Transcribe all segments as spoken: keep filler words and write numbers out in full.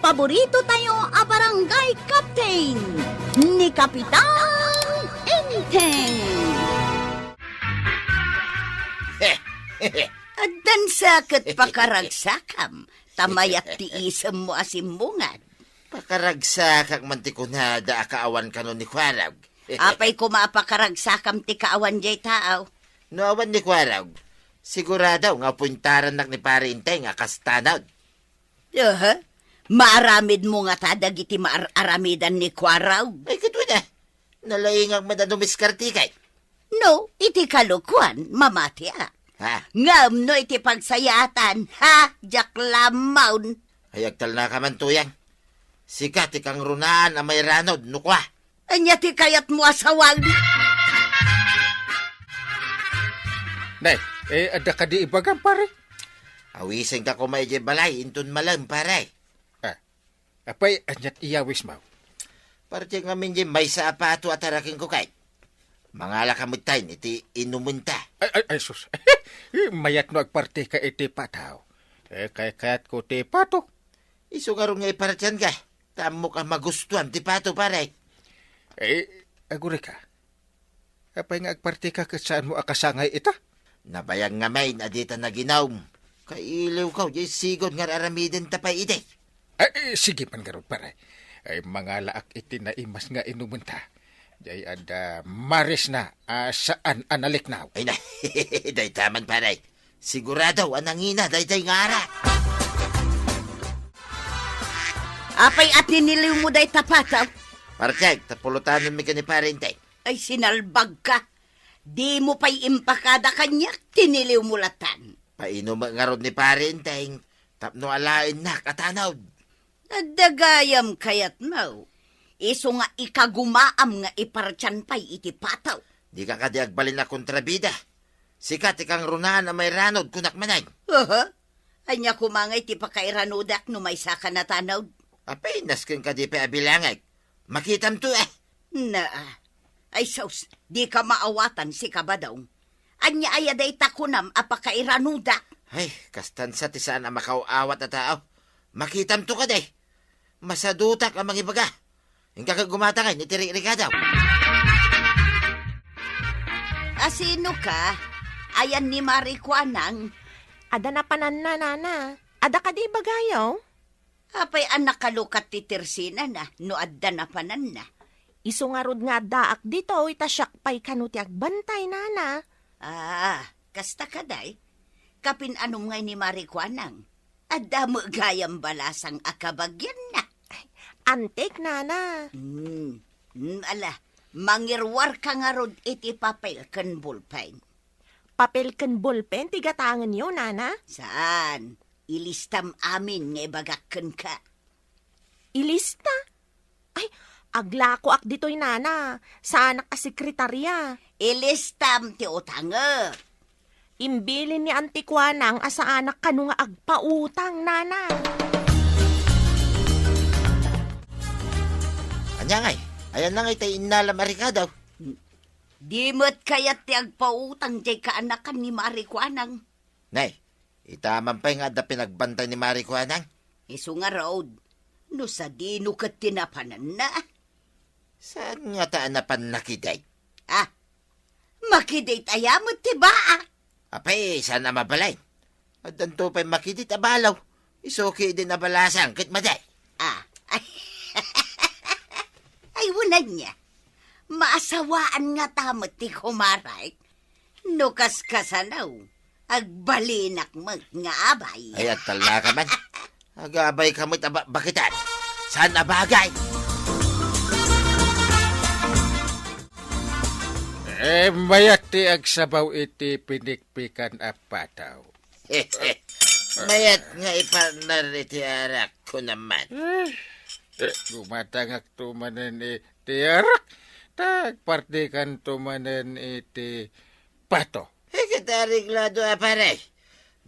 Paborito tayo a barangay captain, ni Kapitan Enteng. Addan sa ket pakaragsakam, ta mayat ti isemmo a simmungad. Pakaragsakak man ti kunada a kaawan kano ni Kuarag. Apay koma a pakaragsakam ti kaawan jay taaw? No awan ni Kuarag, sigurado nga puintarannak ni Pare Enteng a kas tanod. Aha. Maaramidmo ngata dagiti maar-aramidan ni Kuarag? Ay, ket wen a. Nalaingak met a dumiskartikay. No, iti kalokuan, mamatiak. Ha? Ngem no iti pagsayaatan, ha, diak lammaon. Ay, agtalnaka man, Tuyang. Sika ti kangrunaan a mairanod, no kua. Ania ti kayatmo a sawen? Nay, eh, adda kadi ibagam, pare? Awisenka koma idiay balay, inton malem, pare. Ah, apay, aniat iyawismo? Parte ngamin di maysa a pato a tarakenko kay. Mangalaka metten iti inumenta. Ay, ay, ay, sus. Mayat no agparteka iti pato. Eh, kay kayatko ti pato. Isu ngarud nga ipartianka. Ta ammok a magustuam ti pato, pare. Eh, agurayka. Apay nga agparteka ket saanmo a kasangay ita? Nabayag ngamin a dita naginum. Kailiwko, diay sigud nga ar-aramidenta pay idi. Eh, eh, sige man ngarud, pare. Ay, mangalaak iti naimas nga inumenta. Diay adda marisna a saan a naliknaw. Ay na, dayta man, pare. Sigurado a nangina daydiay nga arak. Apay a tiniliwmo dayta pato? Partek, ta pulutanenmi ken ni Pare Enteng. Ay, sinalbagka. Dimo pay impakada kaniak, tiniliwmo latan. Painum ngarud ni Pare Enteng, tapno alaennak a tanod. Adda gayam kayatmo. Isu nga ikagumaam nga ipartian pay iti pato. Dika kadi agbalin a kontrabida. Sika ti kangrunaan a mairanod, kunak manen. Aha. Ania koma ngay ti pakairanodak no maysaka natanod? Apenas ken kadi pay a bilangek. Makitamto, eh. Naa. Ay sus, dika maawatan, sika Badong. Ania aya dayta kunam a pakairanodak? Ay, kastan sa ti saan a makaaw-awat a tao. Makitamto kadi. Masadutak a mangibaga. Inka ket gumata ngay iti rikrikadaw. Asino ka? Ayan ni Mari Kuanang. Adda napananna, nana. Adda kadi ibagayo? Apay a nakalukat ti tersinana no adda napananna? Isu ngarud nga addaak ditoy ta siak pay kano ti agbantay, nana. Ah, kasta kadi? Kapin-anum ngay ni Mari Kuanang? Adda met gayam balasang a kabagianna. Antik, nana. Hmm. Hmm, ala, mangiruarka ngarud iti papel ken bolpen. Papel ken bolpen ti gatangenyo, nana? Saan? Ilistam amin nga ibagak kenka. Ilista? Ay, aglakoak ditoy, nana. Saanak a sekretarya. Ilistam ti utangek. Imbilin ni Anti Kuanang a saanak kano nga agpautang, nana. Ania ngay? Ayanna ngay ti innalam a rekado? Di met kayat ti agpautang diay kaanakan ni Mari Kuanang. Nay, ita man pay nga adda pinagbantay ni Mari Kuanang? Isu ngarud, no sadino ket ti napananna? Saan ngata a napanna kidit? Ah, makidit aya met ti baak? Apay, saan a mabalin? Addanto pay makidit a balo. Isu kidin a balasang ket madi. Ah, ay. Ay, wen ania. Maasawaan ngata met ti kumarek. No kaskasano, agbalinak met nga abay. Ay, agtalnaka man. Agabayka met a ba-, bakitan. Saan a bagay? Eh, mayat ti agsabaw iti pinikpikan a pato. Mayat nga ipartner iti arak ko naman. Eh, eh, gumatangakto manen iti arak, ta agpartikanto manen iti pato. Eh, ket areglado a pare.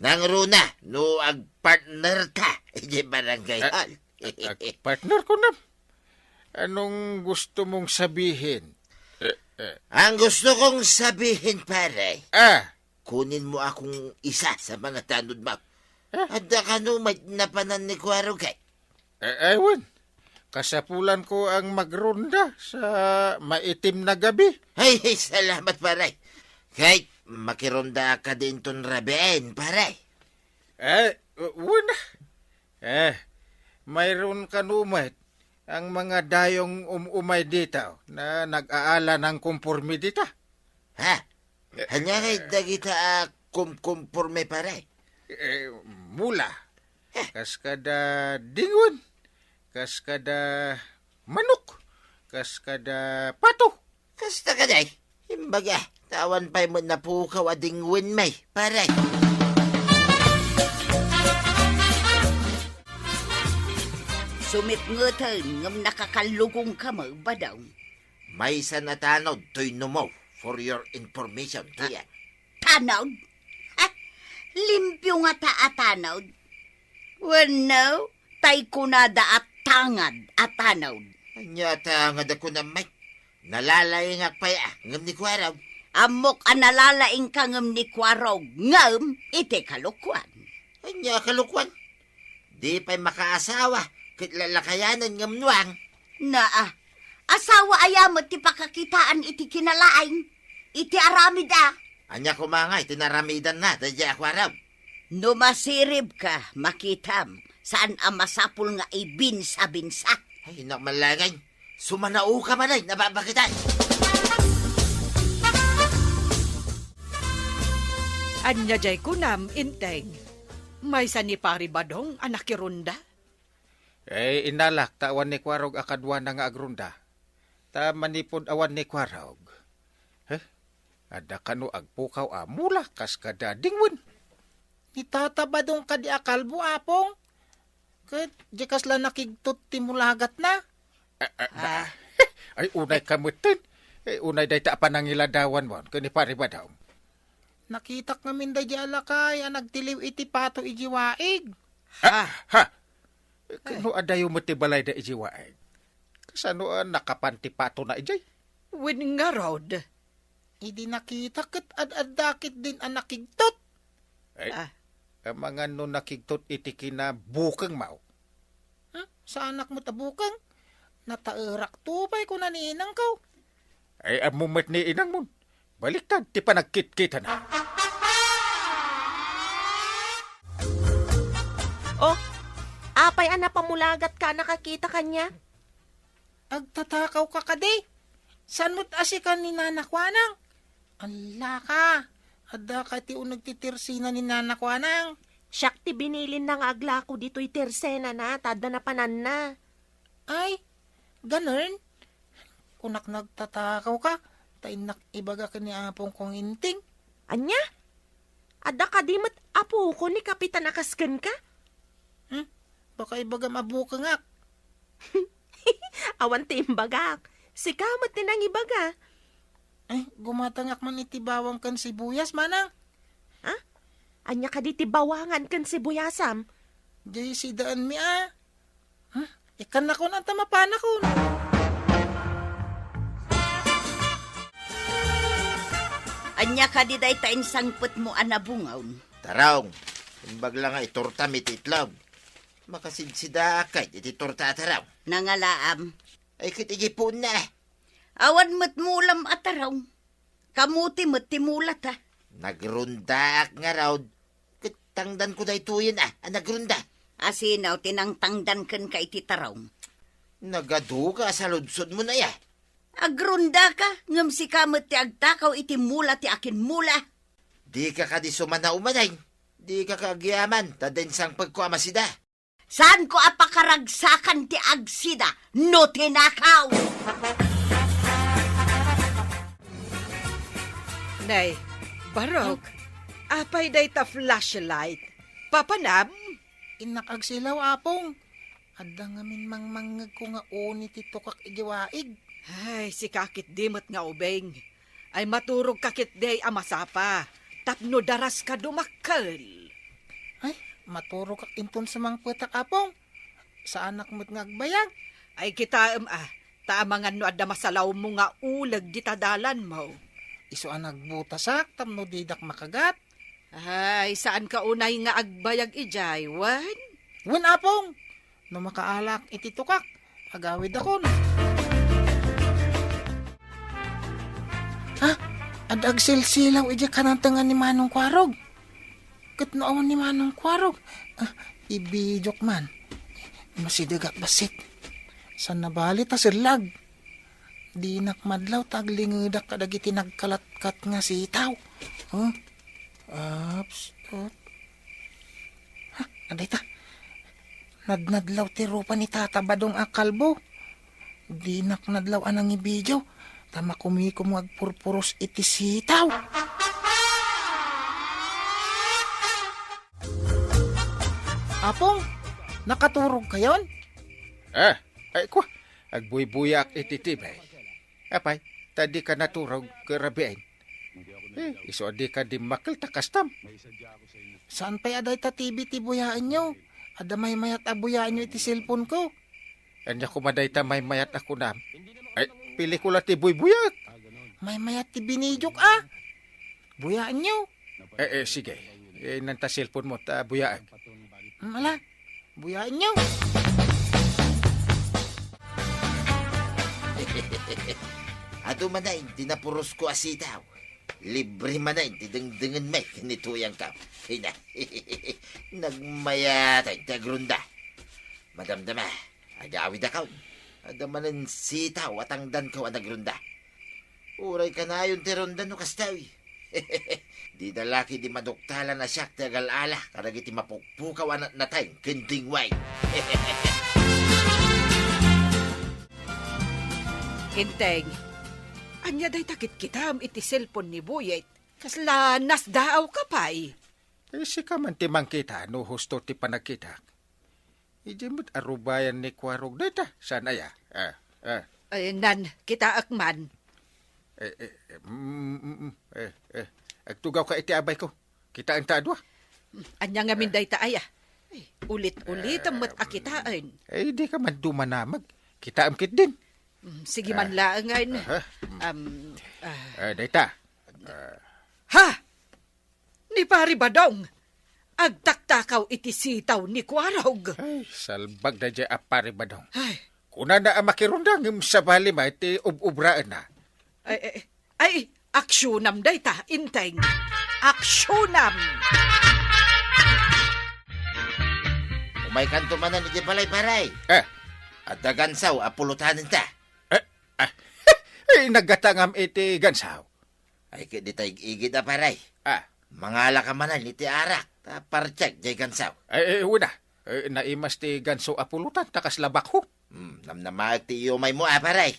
Nangruna no agpartnerta iti barangay hall. Ah, agpartner ko na. Anong gusto mong sabihin? Eh, eh. Ang gusto kong sabihin, pare, Ah, kunin mo akong isa sa mga tanod mo. Ah. Adda kano may napanan ni Kuya Roque? Eh, eh, wen. Kasapulanko ang magronda sa maitim na gabi. Ay, ay, salamat, pare. Kay, makironda ka din ton rabiin, pare. Eh, wen. Eh, mayroon kano met ang mga dayong um-umay dita na nag-aala ng kumporme dita. Ha? Ania ngay dagita a kumkumporme, pare? Eh, mula. Kas kada dingwen. Kas kada manok. Kas kada pato. Kasta kadi, imbaga, ta awan pay met napukaw a dingwen, may, pare. Sumitngeten ngem nakakallugongka met, Badong. Maysa a tanod toy numo, for your information, ah, tiyan. Tanod? Ha? Limpio ngata a tanod? Wenno, tay kunada a tangad a tanod? Ania a tangad a kunam, may? Nalalaingak pay a, ngem ni Kuarog. Ammok a nalalaingka ngem ni Kuarog, ngem iti kalokuan. Ania a kalokuan? Di pay makaasawa, ket lalakayanen ngem nuang. Naa, asawa aya met ti pakakitaan iti kinalaing, iti aramid a? Ania koma ngay ti naramidanna daydiay a Kuarog? No masiribka, makitam, saan a masapul nga ibinsa-binsa. Ay, nak, malagay. Sumanaoka manen, nababagitan. Ania jay kunam, Inteng? Maysa ni Pari Badong a nakirunda? Eh, inalak ta awan ni Kuarog a kaduana nga agrunda. Ta manipud awan ni Kuarog. Heh? Adda kano agpukaw a mula kas kada dingwen. Ni Tata Badong kadi a kalbo, Apong? Ket di kasla nakigtot ti mulagatna? Ah, ah, ah. Ay, unay ka metten. Eh, unay dayta a panangiladawanmon ken ni Pari Badong. Nakitak ngamin daydiay a lakay a nagtiliw iti pato idiay waig. Ha? Ha? Ket no adayo met ti balayda idiay waig, kasano a nakapan ti patona idiay? Wen ngarud. Idi nakitak ket ad-adda ketdin a nakigtot. Ay, ah, amangan no nakigtot iti kinabukengmo. Hmm? Saanak met a bukeng? Nataerakto pay kuna ni inangko. Ay, ammo met ni inangmon. Baliktad ti panagkitkitana. Oh, apay a napamulagatka a nakakita kaniak? Agtatakawka kadi? Saan met a sika ni Nana Kuanang? Allaka, adda ka ti uneg ti tersena ni Nana Kuanang. Siak ti binilinna nga aglako ditoy tersenana, ta adda napananna. Ay, ganun? Kunak nagtatakawka, ta innak ibaga ken ni Apong Kong Inting. Ania? Adda kadi met apoko ni Kapitan a kas kenka? Hmm? Baka ibagam a bukengak. Awan ti imbagak. Sika met ti nangibaga. Ay, gumatangak man iti bawang ken sibuyas, manang. Ha? Ania kadi ti bawangan ken sibuyasam? Jay sidaanmi a. Hmm? Ikkannakon anta mapanakon. Ania kadi dayta insangpetmo a nabungaw? Tarong, imbag la nga iturtam iti itlog. Makasidsidaak ket iti turta a tarong. Nangalaam. Ay, ket iti puonna. Awan met mulam a tarong. Kamuti met ti mulata. Nagrondaak ngarud. Ket tangdanko daytoyen a, a nagrunda. Asino ti nangtangdan kenka iti tarong? Nagaduka a saludsodmon aya. Agrondaka, ngem sika met ti agtakaw iti mula ti akinmula. Dika kadi sumanaw manen? Dika ka agyaman, ta diay insangpetko a masida. Saanko a pakaragsakan ti agsida no tinakaw? Nay, Barok, hmm? Apay dayta flashlight? Papanam? Innak agsilaw, Apong. Adda ngamin mangmangngegko nga uni ti tukak idiay waig. Ay, sika ketdi met nga ubing. Ay, maturogka ketdi a masapa tapno daraska dumakkel. Ay, maturogak inton sumangpetak, Apong. Saanak met nga agbayag. Ay, kitaem a, ta amangan no adda masalawmo nga uleg dita dalanmo. Isu a nagbutasak tapno didak makagat. Ay, saanka unay nga agbayag idiay, wen? Wen, Apong. No makaalak iti tukak, agawidakon. Ha? Adda agsilsilaw idiay kanantengan ni Manong Kuarog. Ket no awan ni Manong Kuarog, ah, ibidiok man. Masidegak bassit. Saan nabali ta sellag? Dinak madlaw ta aglingedak kadagiti nagkalatkat nga sitaw. Huh? Ups, up. Ha, adayta. Nadnadlaw ti rupa ni Tata Badong a kalbo. Dinak nadlaw a nangibidiaw, ta makumikumo agpurpuros iti sitaw. Apong, nakaturogkayon? Ah, ay, kwa, agbuybuyaak iti T V. Apay, ta dika naturog ket rabiin. Eh, isu a dika dimmakkel ta kastam. Saan pay a dayta T V ti buyaenyo? Adda maymayat a buyaenyo iti cellphone ko. Ania koma dayta maymayat a kunam? Ay, pelikula ti buybuyaek. Maymayat ti binidiok a. Buyaenyo. Eh, eh, sige. Eh, inanta cellphone mo, ta buyaek. Hmm, ala. Buyaenyo. Adu manen ti napurosko a sitaw. Libre manen ti dengdengen met ken ni Tuyang Kap. Ina. Nagmayat ti agrunda. Madamdama, agawidakon. Adda manen sitaw a tangdanko a nagrunda. Uray kanayon ti runda no kastoy. Dida la ketdi maduktalan a siak ti agal-ala kadagiti mapukpukaw a natnateng ken dingway. Enteng, ania dayta kitkitaem iti cellphone ni Buyet? Kasla nasdaawka pay? Eh, sika man ti mangkita no husto ti panagkitak. Idiay met a rubayan ni Kuarog dayta, saan aya? Ah, ah. Ay, nan, kitaek man. Eh, eh, eh, mm, mm, mm, eh, eh, agtugawka iti abayko. Kitaenta a dua. Ania ngamin dayta aya? Ay, ulit-ulitem met a kitaen. Eh, dika man dumanamag. Kitaem ketdin. Mm, sige man laengen. Aha. Um, ah. Eh, dayta. Ah. Ha! Ni Pari Badong, agtaktakaw iti sitaw ni Kuarog. Ay, salbag daydiay a Pari Badong. Ay. Kunana a makirunda ngem sabali met ti ub-ubraenna. Ay, ay, ay, aksyonam dayta, Enteng. Aksyonam! Umaykanto manen idiay balay, pare. Eh. Adda gansaw a pulutanenta. Eh, ah, eh, naggatangam iti gansaw. Ay, ket dita ig-igid a, pare. Ah. Mangalaka manen iti arak, ta partiek jay gansaw. Ay, ay, wen a. Eh, naimas ti ganso a pulutan, ta kasla bakho. Hmm, namnamaek ti iumaymo a, pare.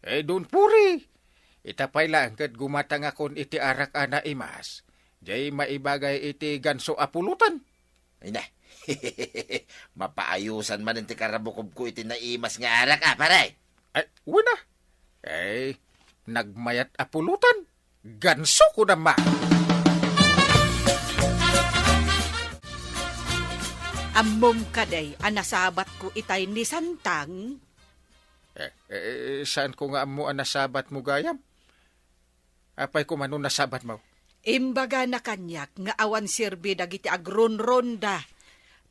Eh, don puri. Ita pay laeng ket gumatangakon iti arak a naimas. Jay maibagay iti ganso a pulutan. Ay na. Mapaayusan manen ti karabukobko iti naimas nga arak, a, pare. Ay, wen a. Ay, nagmayat a pulutan. Ganso ko naman. Ammom kadi a nasabatko itay ni Santang? Eh, eh, saan ko nga ammo a nasabatmo gayam? Apay koma no nasabatmo? Imbagana kaniak nga awan serbi dagiti agrunronda,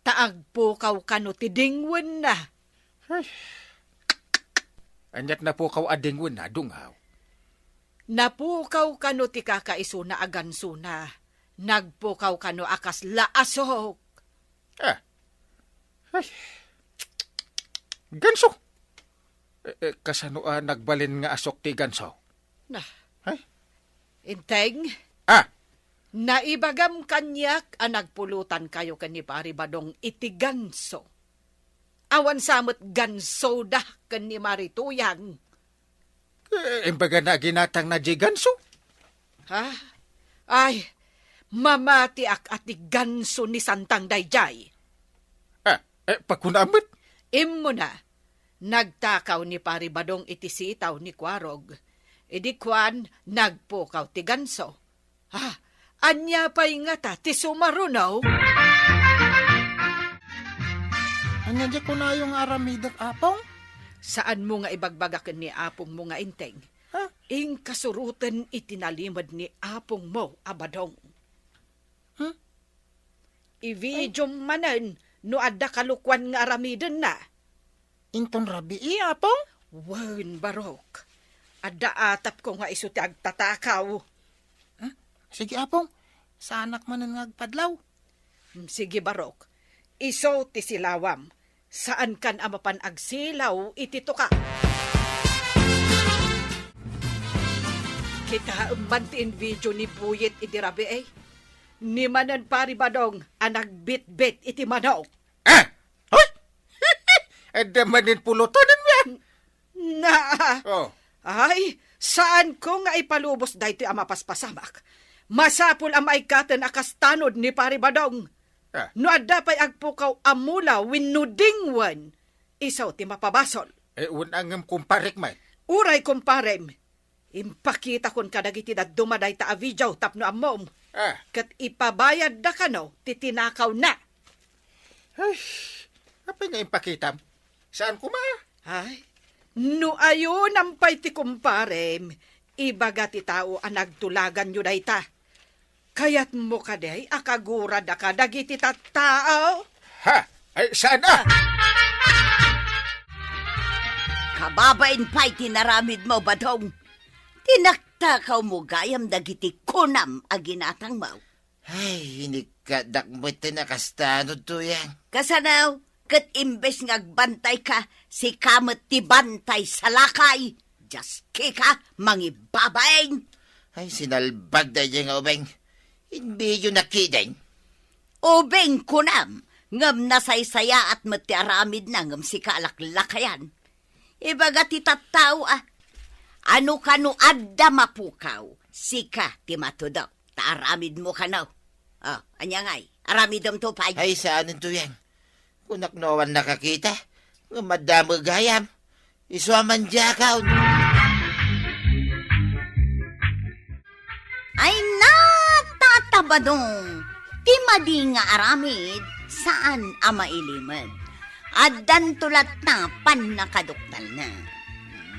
ta agpukaw kano ti dingwenna. Ay. Aniat napukaw a dingwenna, dungaw? Napukaw kano ti kakaisuna a gansona. Nagpukaw kano a kasla asok. Ah. Ay. Ganso. Eh, eh, kasano a nagbalin nga asok ti ganso? Na. Ay. Enteng? Ah. Naibagam kaniak a nagpulutankayo ken ni Pari Badong iti ganso. Awan sa met gansoda ken ni Mari Tuyang. Eh, imbagana a ginatangna diay ganso? Ha? Ay, mamatiak a ti ganso ni Santang daydiay. Ah, eh, pakuna met? Immuna, nagtakaw ni Pari Badong iti sitaw ni Kuarog. Idi kuan, nagpukaw ti ganso. Ah, ania pay ngata ti sumaruno? Ania diay kunayo nga aramidek, Apong? Saanmo nga ibagbaga ken ni apongmo nga Enteng? Ha? Inka suroten iti nalimed ni apongmo a Badong. Hmm? Ividiom manen no adda kalukuan nga aramidenna. Inton rabii, Apong? Wen, Barok. Adda atapko nga isu ti agtatakaw. Ah, sige, Apong. Saanak manen nga agpadlaw. Hmm, sige, Barok. Isu ti silawam. Saankan a mapan agsilaw iti tuka. Kitaem man ti invideo ni Buyit idi rabii. Ni manen Pari Badong a nagbitbit iti manok. Ah! Hoy! Adda manen pulutonen, ya. Na. Oh. Ay, saanko nga ipalubos daytoy a mapaspasamak. Masapul a maikkaten a kastanod ni Pari Badong. Ah. No adda pay agpukaw a mula wenno dingwen, isu ti mapabasol. Eh, wen a ngem kumparek man. Uray kumparem, impakitakon kadagiti dadduma dayta a video tapno ammom. Ah. Ket ipabayadda kano ti tinakawna. Ay, apay nga impakitam? Saan kuma? Ay, no ayonam pay ti kumparem, ibaga ti tao a nagtulaganyo dayta. Kayatmo kadi a kaguradaka dagiti tattao? Ha? Ay, saan a? Kababain pay ti naramidmo, Badong. Tinaktakawmo gayam dagiti kunam a ginatangmo. Ay, inikkadak met ti nakastanod, Tuyang. Kasano? Ket imbes nga agbantayka, sika met ti bantay sa lakay. Dios, kika, mangibabain. Ay, sinalbag daydiay nga ubing. Indiyo nakiden. Ubing kunam, ngem nasaysayaat met ti aramidna ngem sika a laklakayan. Ibaga ti tattao a, ano kano adda mapukaw, sika ti matudok, ta aramidmo kano. Oh, ania ngay, aramidemto pay. Ay, saanen, Tuyang. Kunak no awan nakakita, ngem adda met gayam. Isu a mandiakaw. Ay, natatabadong ti madi nga aramid, saan a mailimed. Addanto latta pannakaduktalna.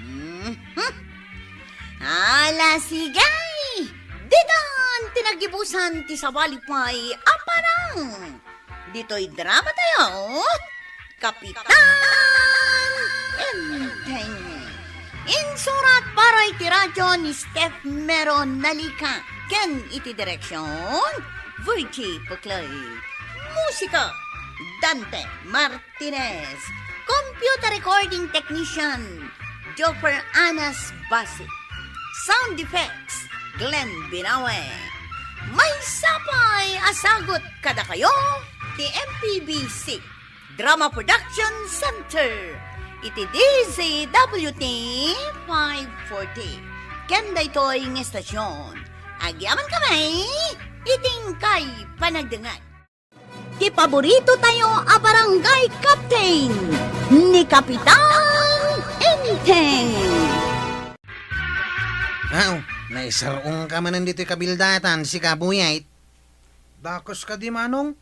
Mhm. Ala, sige! Ditan ti nagibusan ti sabali pay a parang. Ditoy drama tayo, Kapitan Enteng. Insurat para iti radyo ni Steph Mero Nalica ken iti direksyon, Virgie Puclay. Musika, Dante Martinez. Computer recording technician, Joper Anas Basi. Sound effects, Glenn Binawe. Maysa pay a sagut kadakayo ti M P B C Drama Production Center iti D Z W T five forty. Ken daytoy nga estasyon, agyamankami iti inkay panagdengngeg. Ti paborito tayo a barangay captain, ni Kapitan Enteng. Aw, naisar-ong ka manen ditoy kabildatan, sika Buyit. Dakes kadi, Manong?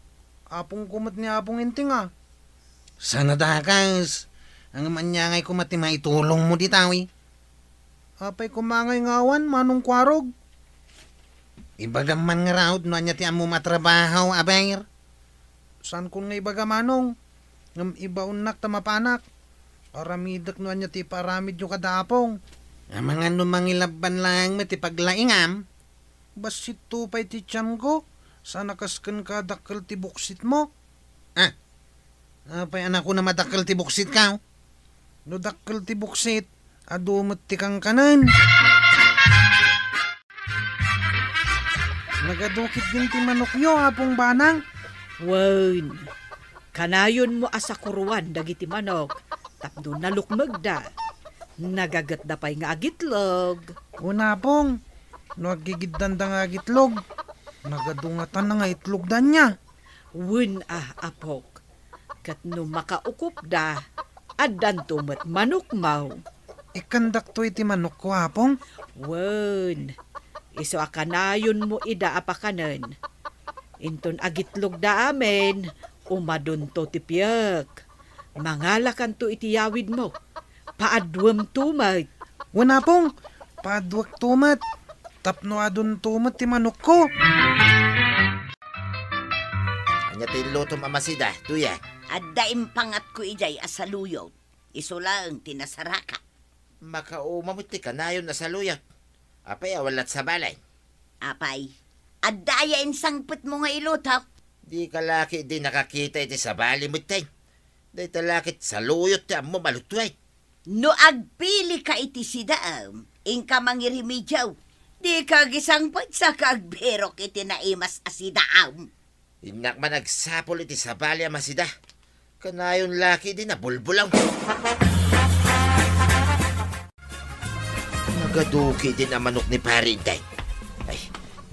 Apongko met ni Apong Enteng a. Saan a dakes? Ngem ania ngay koma ti maitulongmo dita, wi? Apay koma ngay nga awan, Manong Kuarog? Ibagam man ngarud no ania ti ammom a trabaho, aber. Saankon nga ibaga, Manong. Ngem ibaonnak ta mapanak. Aramidek no ania ti ipaaramidyo kada Apong. Amangan no mangilabban laeng met ti paglaingam. Bassitto pay ti tianko, saan a kas kenka dakkel ti buksitmo. Ah, apay a nakunam a dakkel ti buksitko? No dakkel ti buksit, adu met ti kankanen. Nagadu ketdin ti manokyo, Apong Banang? Wen, kanayonmo a sakuroan dagiti manok tapno nalukmegda. Nagagetda pay nga agitlog. Wen, Apong, no aggigiddanda nga agitlog, nagadu ngatan nga itlogda ania. Wen a, apok. Ket no makaukopda, addanto met manokmo. Ikkandakto iti manokko, Apong? Wen, isu a kanayonmo ida a pakanen. Inton agitlogda amin, umadunto ti piek. Mangalakanto iti yawidmo. Paaduemto met. Wen, Apong, paaduekto met. Tapno adunto met ti manokko. Ania Ti lutom a masida, Tuya. Adda impangatko idiay a saluyot. Isu laeng ti nasaraka. Makauma met ti kanayon a saluyot. Apay, awan la't sabali? Apay, adda aya insangpetmo nga iluto? Dika la ketdi nakakita iti sabali metten. Dayta la ket saluyot ti ammom a lutuem. No agpilika iti sidaem, inka mangirimedyo. Dika agisangpet saka agbirok iti naimas a sidaem. Innak man agsapul iti sabali a masida. Kanayon la ketdi nabulbulaw. Nagaduki din a manok ni Pari Inday. Ay,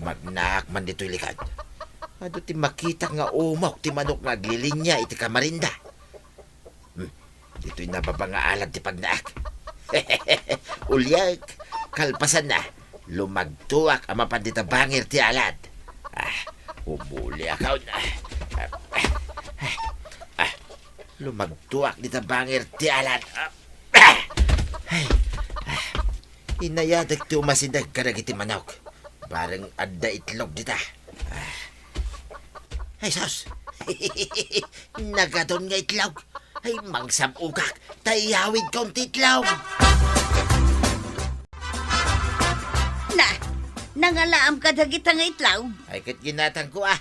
magnaak man ditoy likod. Adu ti makitak nga umok ti manok nga aglilinia iti kamarinda. Hmm, ditoy nababa nga alad ti pagnaak. Uliak, kalpasanna, lumagtoak a mapan dita bangir ti alad. Ah, umuliak, ah, ah, ah, lumagtoak dita bangir ti alad. Ah, ah, ay, ah, inayadek ti umasideg kadagiti manok. Bareng adda itlog dita. Ah. Ay, sus! Nagadun nga itlog! Ay, mangsab-ukak, ta iyawidkon ti itlog! Na, nangalaam kadagita nga itlog? Ay, ket ginatangko, ah.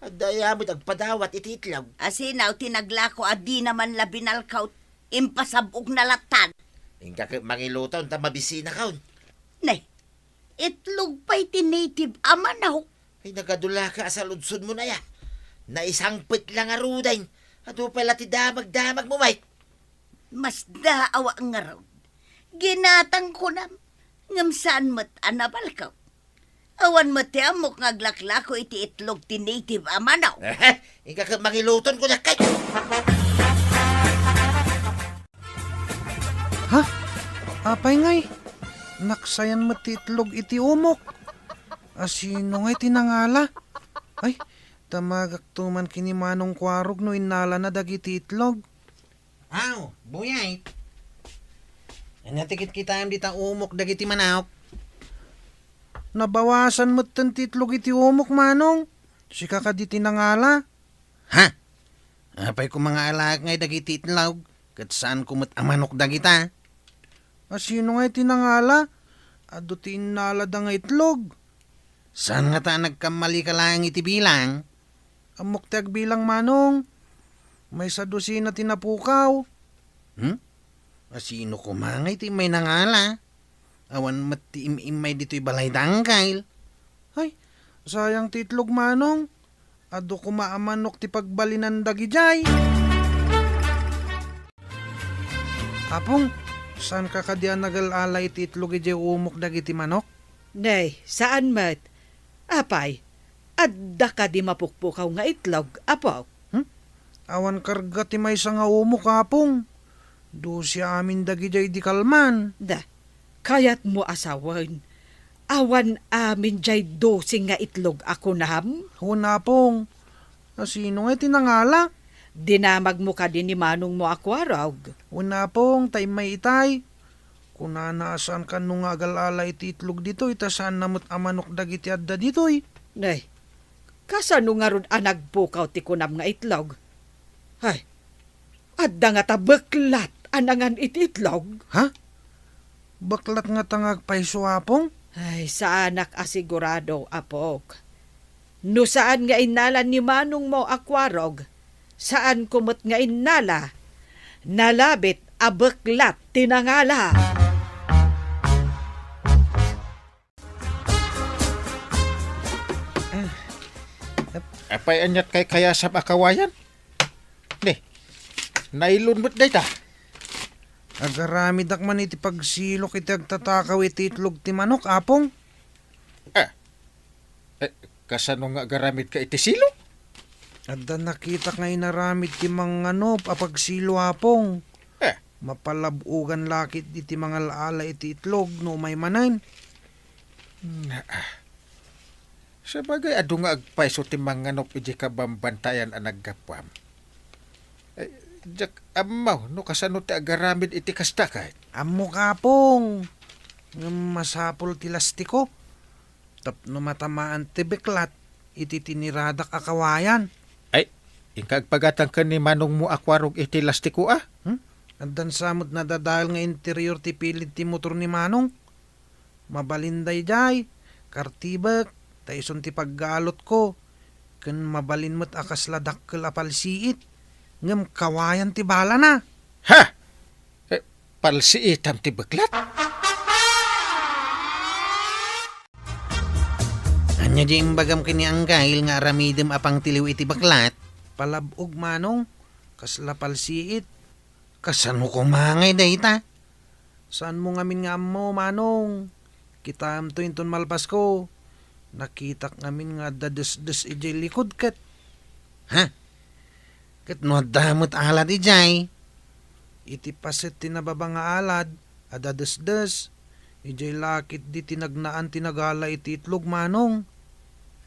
Adda aya met agpadawat iti itlog. Asinaw ti naglako a dina man la binalkaw, impasab-okna lattan. Inka ket mangiluton ta mabisinakon. Nay, itlog pay ti native a manok. Ay, nagadulaka a saludsodmon aya. Naisangpet la ngaruden. Adu pay la ti damagdamagmo met. Masdaawa ngarud. Ginatangkonam, ngem saan met a nabalkaw. Awan met ti ammok nga aglaklako iti itlog ti native a manok. Inka ket mangiluton ko dakay. Ha? Apay ngay? Naksayan met ti itlog iti umok. Asino ngay ti nangala? Ay, damagakto man ken ni Manong Kuarog no innalana dagiti itlog. Aw, Buyay. Ania ti kitkitaem dita umok dagiti manok? Nabawasan metten ti itlog iti umok, Manong. Sika kadi ti nangala? Ha? Apay koma nga alaek ngay dagiti itlog, ket saanko met a manok dagita? Asino ngay ti nangala? Adu ti innalada nga itlog. Saan ngata a nagkammalika laeng iti bilang? Ammok ti agbilang, Manong. Maysa dosina ti napukaw. Hmm? Asino koma ngay ti immay nangala? Awan met ti im-immay ditoy balay da, Angkel. Ay, sayang ti itlog, Manong. Adu koma a manok ti pagbalinan dagidiay. Apong, saanka kadi a nagal-ala iti itlog idiay umok dagiti manok? Nay, saan met. Apay, adda kadi mapukpukaw nga itlog, Apo? Hmm? Awan karga ti maysa nga umok, Apong. Dose amin dagidiay idi kalman. Da, kayatmo a sawen, awan amin diay dose nga itlog a kunam? Wen, Apong. Asino ngay ti nangala? Dinamagmo kadi ni manongmo a Kuarog? Wen, Apong, ta immay itay. Kunana a saan kano nga agal-ala iti itlog ditoy, ta saanna met a manok dagiti adda ditoy. Nay, kasano ngarud a nagpukaw ti kunam nga itlog? Hay, adda ngata beklat a nangan iti itlog? Ha? Beklat ngata nga agpayso, Apong? Ay, saanak a sigurado, Apok. No saan nga innala ni manongmo a Kuarog, saanko met nga innala. Nalabit a beklat ti nangala. Apay, aniat kaykayasam a kawayan? Ni, nailon met dayta. Agaramidak man iti pagsilok iti agtatakaw iti itlog ti manok, Apong. Ah, eh, kasano nga agaramidka iti silo? Adda nakitak nga inaramid ti manganop a pagsilo, Apong. Eh. Mapalab-ogan la ketdi ti mangal-ala iti itlog no umay manen. Naa. Sabagay, adu nga agpayso ti manganop idiay kabambantayan a naggapuam. Eh, diak ammo no kasano ti agaramid iti kasta ket. Ammok, Apong. Ngem masapul ti lastiko tapno matamaan ti beklat iti tiniradak a kawayan. Ay, Inka agpagatang ken ni manongmo a kuarog iti lastiko a. Hmm? Addan sa met nadadael nga interior ti pilid ti motor ni Manong. Mabalin daydiay, kartibek, ta isun ti paggalutko. Ken mabalin met a kasla dakkel a palsiit. Ngem kawayan ti balana. Ha! Eh, palsiitam ti beklat? Ania di imbagam ken ni Anggail nga aramidem a pangtiliw iti beklat? Palab-og, Manong. Kasla palsiit. Kasano koma ngay dayta? Saanmo ngamin nga ammo, Manong. Kitaemto inton malpasko. Nakitak ngamin nga adda desdes idiay likud ket. Ha? Ket no adda met alad idiay? Iti paset ti nababa nga alad, adda desdes. Idiay lakit di tinagnaan ti nagala iti itlog, Manong.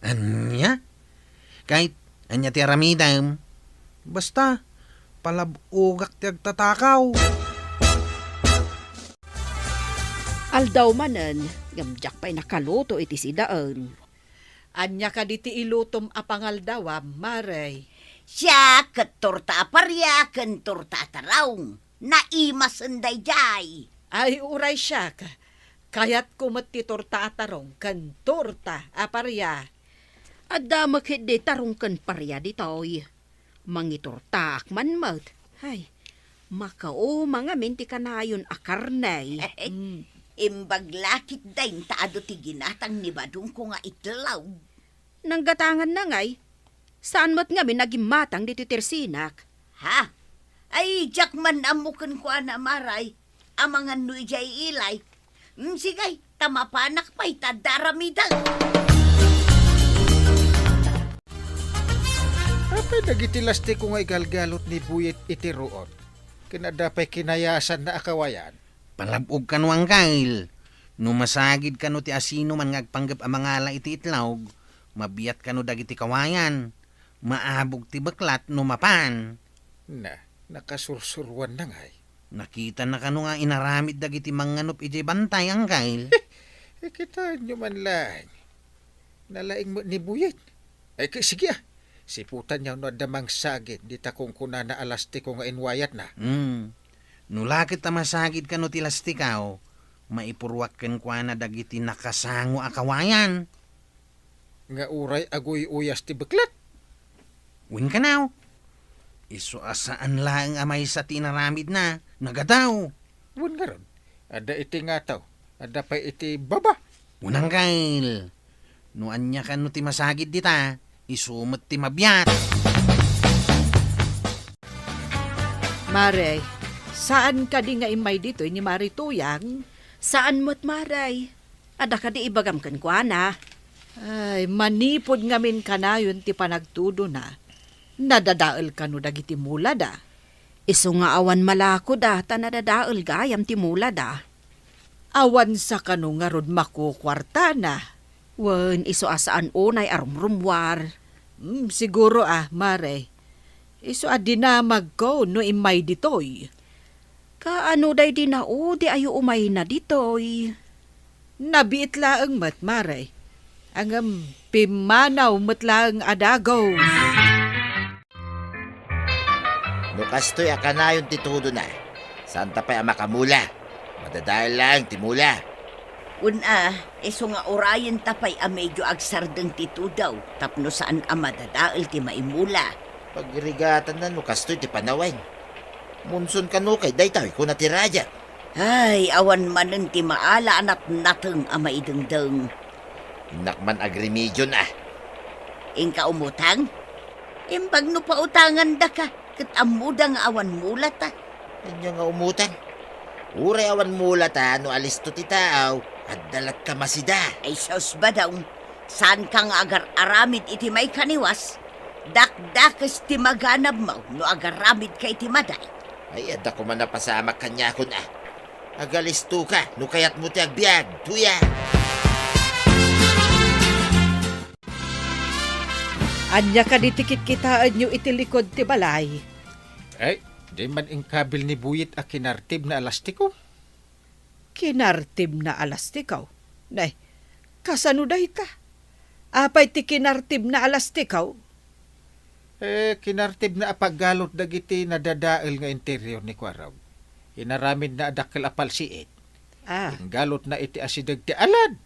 Ania? Ket ania ti aramidem? Basta, palab-ogak ti agtatakaw. Aldaw manen, ngem diak pay nakaluto iti sidaen. Ania kadi ti ilutom a pangaldawam, Mare? Siak ket torta a paria ken torta a tarong. Naimasen daydiay. Ay, uray siak. Kayatko met ti torta a tarong ken torta a paria. Adda met ketdi tarong ken paria ditoy. Mangitortaak man met. Ay, makauma ngamin ti kanayon a karne. Mm. Imbag lakit dayta adu ti ginatang ni badongko nga itlog. Nanggatanganna ngay, saan met ngamin a gimmatang ditoy tersinak. Ha? Ay, diak man ammo kenkuana, Mare. Amangan no idiay ilay. Mm, sige, ta mapanak pay ta adda aramidek. Apay dagiti lastiko nga igalgalot ni Buyet iti ruot? Ken adda pay kinayasanna a kawayan? Palab-og kano, Anggail. No masagid kano ti asinoman nga agpanggep a mangala iti itlog, mabiat kano dagiti kawayan. Maabog ti beklat no mapan. Na, nakasursuruanna ngay. Nakitanna kano nga inaramid dagiti mangnganup idiay bantay, Anggail? Eh, kitaenyo man laeng. Nalaing met ni Buyet. Ay, ki-, sige, ah. Siputanyo no adda mangsagid dita kunkunana a lastiko nga inwayatna. Hmm. No la ket ta masagid kano ti lastikaw, maipuruak kenkuana dagiti nakasango a kawayan. Nga uray aguy-uyas ti beklat. Wen kanaw, isu a saan laeng a maysa ti inaramidna, nagadaw. Wen ngarud, adda iti ngataw, adda pay iti baba. Wen, Anggail, no ania kano ti masagid dita, isu met ti mabiat. Mare, saan kadi nga immay ditoy ni Mare Tuyang? Saan met, Mare. Adda kadi ibagam kenkuana? Ay, manipud ngamin kanayon ti panagtudona, nadadael kano dagiti mulada? Isu nga awan malakoda ta nadadael gayam ti mulada. Awan sa kano ngarud makukuartana? Wen, isu a saan unay a rumrummuar. Hmm, siguro a, Mare. Isu a dinamagko no immay ditoy. Kaano daydi naudi a umayna ditoy? Nabiit laeng met, Mare. Ngem pimmanaw met laeng a dagus. No kastoy a kanayon ti tudona, saanta pay a makamula. Madadael laeng ti mula. Wen a, isu nga urayenta pay a medio agsardeng ti tudo tapno saan a madadael ti maimula. Pagrigatanna no kastoy ti panawen. Munson kano kay daytoy, kuna ti radia. Ay, awan manen ti maala a natnateng a maidengdeng. Innak man agremediona. Inka umutang? Imbag no pautangandaka, ket ammoda nga awan mulata. Ania nga umutang? Uray awan mulata no alisto ti tao, adda latta masida. Ay, sus, badong, saanka nga agar-aramid iti maikaniwas? Dakdakes ti maganabmo no agaramidka iti maday. Ay, adda koma napasamak kaniakon a. Agalistoka no kayatmo ti agbiag, Tuya. Ania kadi ti kitkitaenyo iti likud ti balay? Ay, di man inkabil ni Buyet a kinartibna a lastiko. Kinartibna a lastiko? Nay, kasano dayta? Apay ti kinartibna a lastiko? Eh, kinartibna a paggalut dagiti nadadael nga interior ni Kuarog. Inaramidna a dakkel a palsiit. Ah. Inggalutna iti asideg ti alad,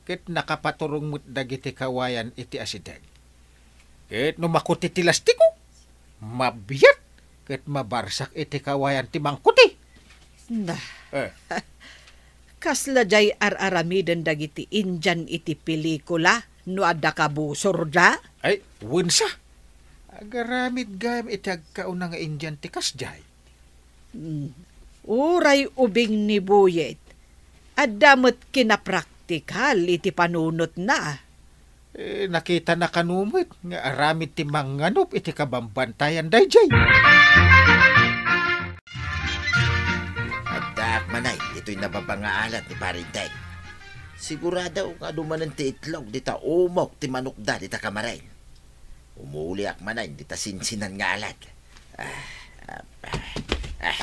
ket nakapaturong met dagiti kawayan iti asideg. Ket no makuti ti lastiko, mabiat ket mabarsak iti kawayan ti mangkuti. Nah. Eh. Kasla jay ar-aramiden dagiti Indian iti pelikula no adda kabusorda? Ay, wensa. Agaramid gayam iti agkauna nga Indian ti kasjay. Hmm. Uray ubing ni Buyet, adda met kinapraktikal iti panunotna. Eh, nakitana kano met nga aramid ti mangnganup iti kabambantayan dayjay. Addaak manay ditoy nababa nga alad ni Pare Inday. Sigurado nga adu manen ti itlog dita umok ti manokda dita kamaren. Umuliak manay dita sinsinan nga alad. Ah, ah, ah, ah.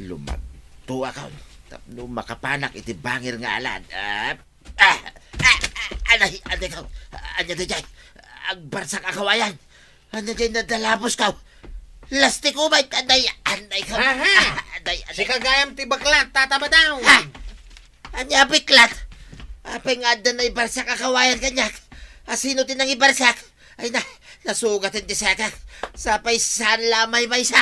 Lumagtoakon tapno makapanak iti bangir nga alad. Ah, ah, ah, ah, anay, anay ko. Anya dayjay? Agbarsak a kawayan. Anya jay nadalabosko? Lastiko met, anay, anay ko. Aha! Ah, anay, anay. Sika gayam ti baklat, Tata Badong. Ha? Ania a baklat? Apay nga adda naibarsak a kawayan kaniak? A sino ti nangibarsak? Ay na, nasugat ti sakak. Sapay saan la a maymaysa.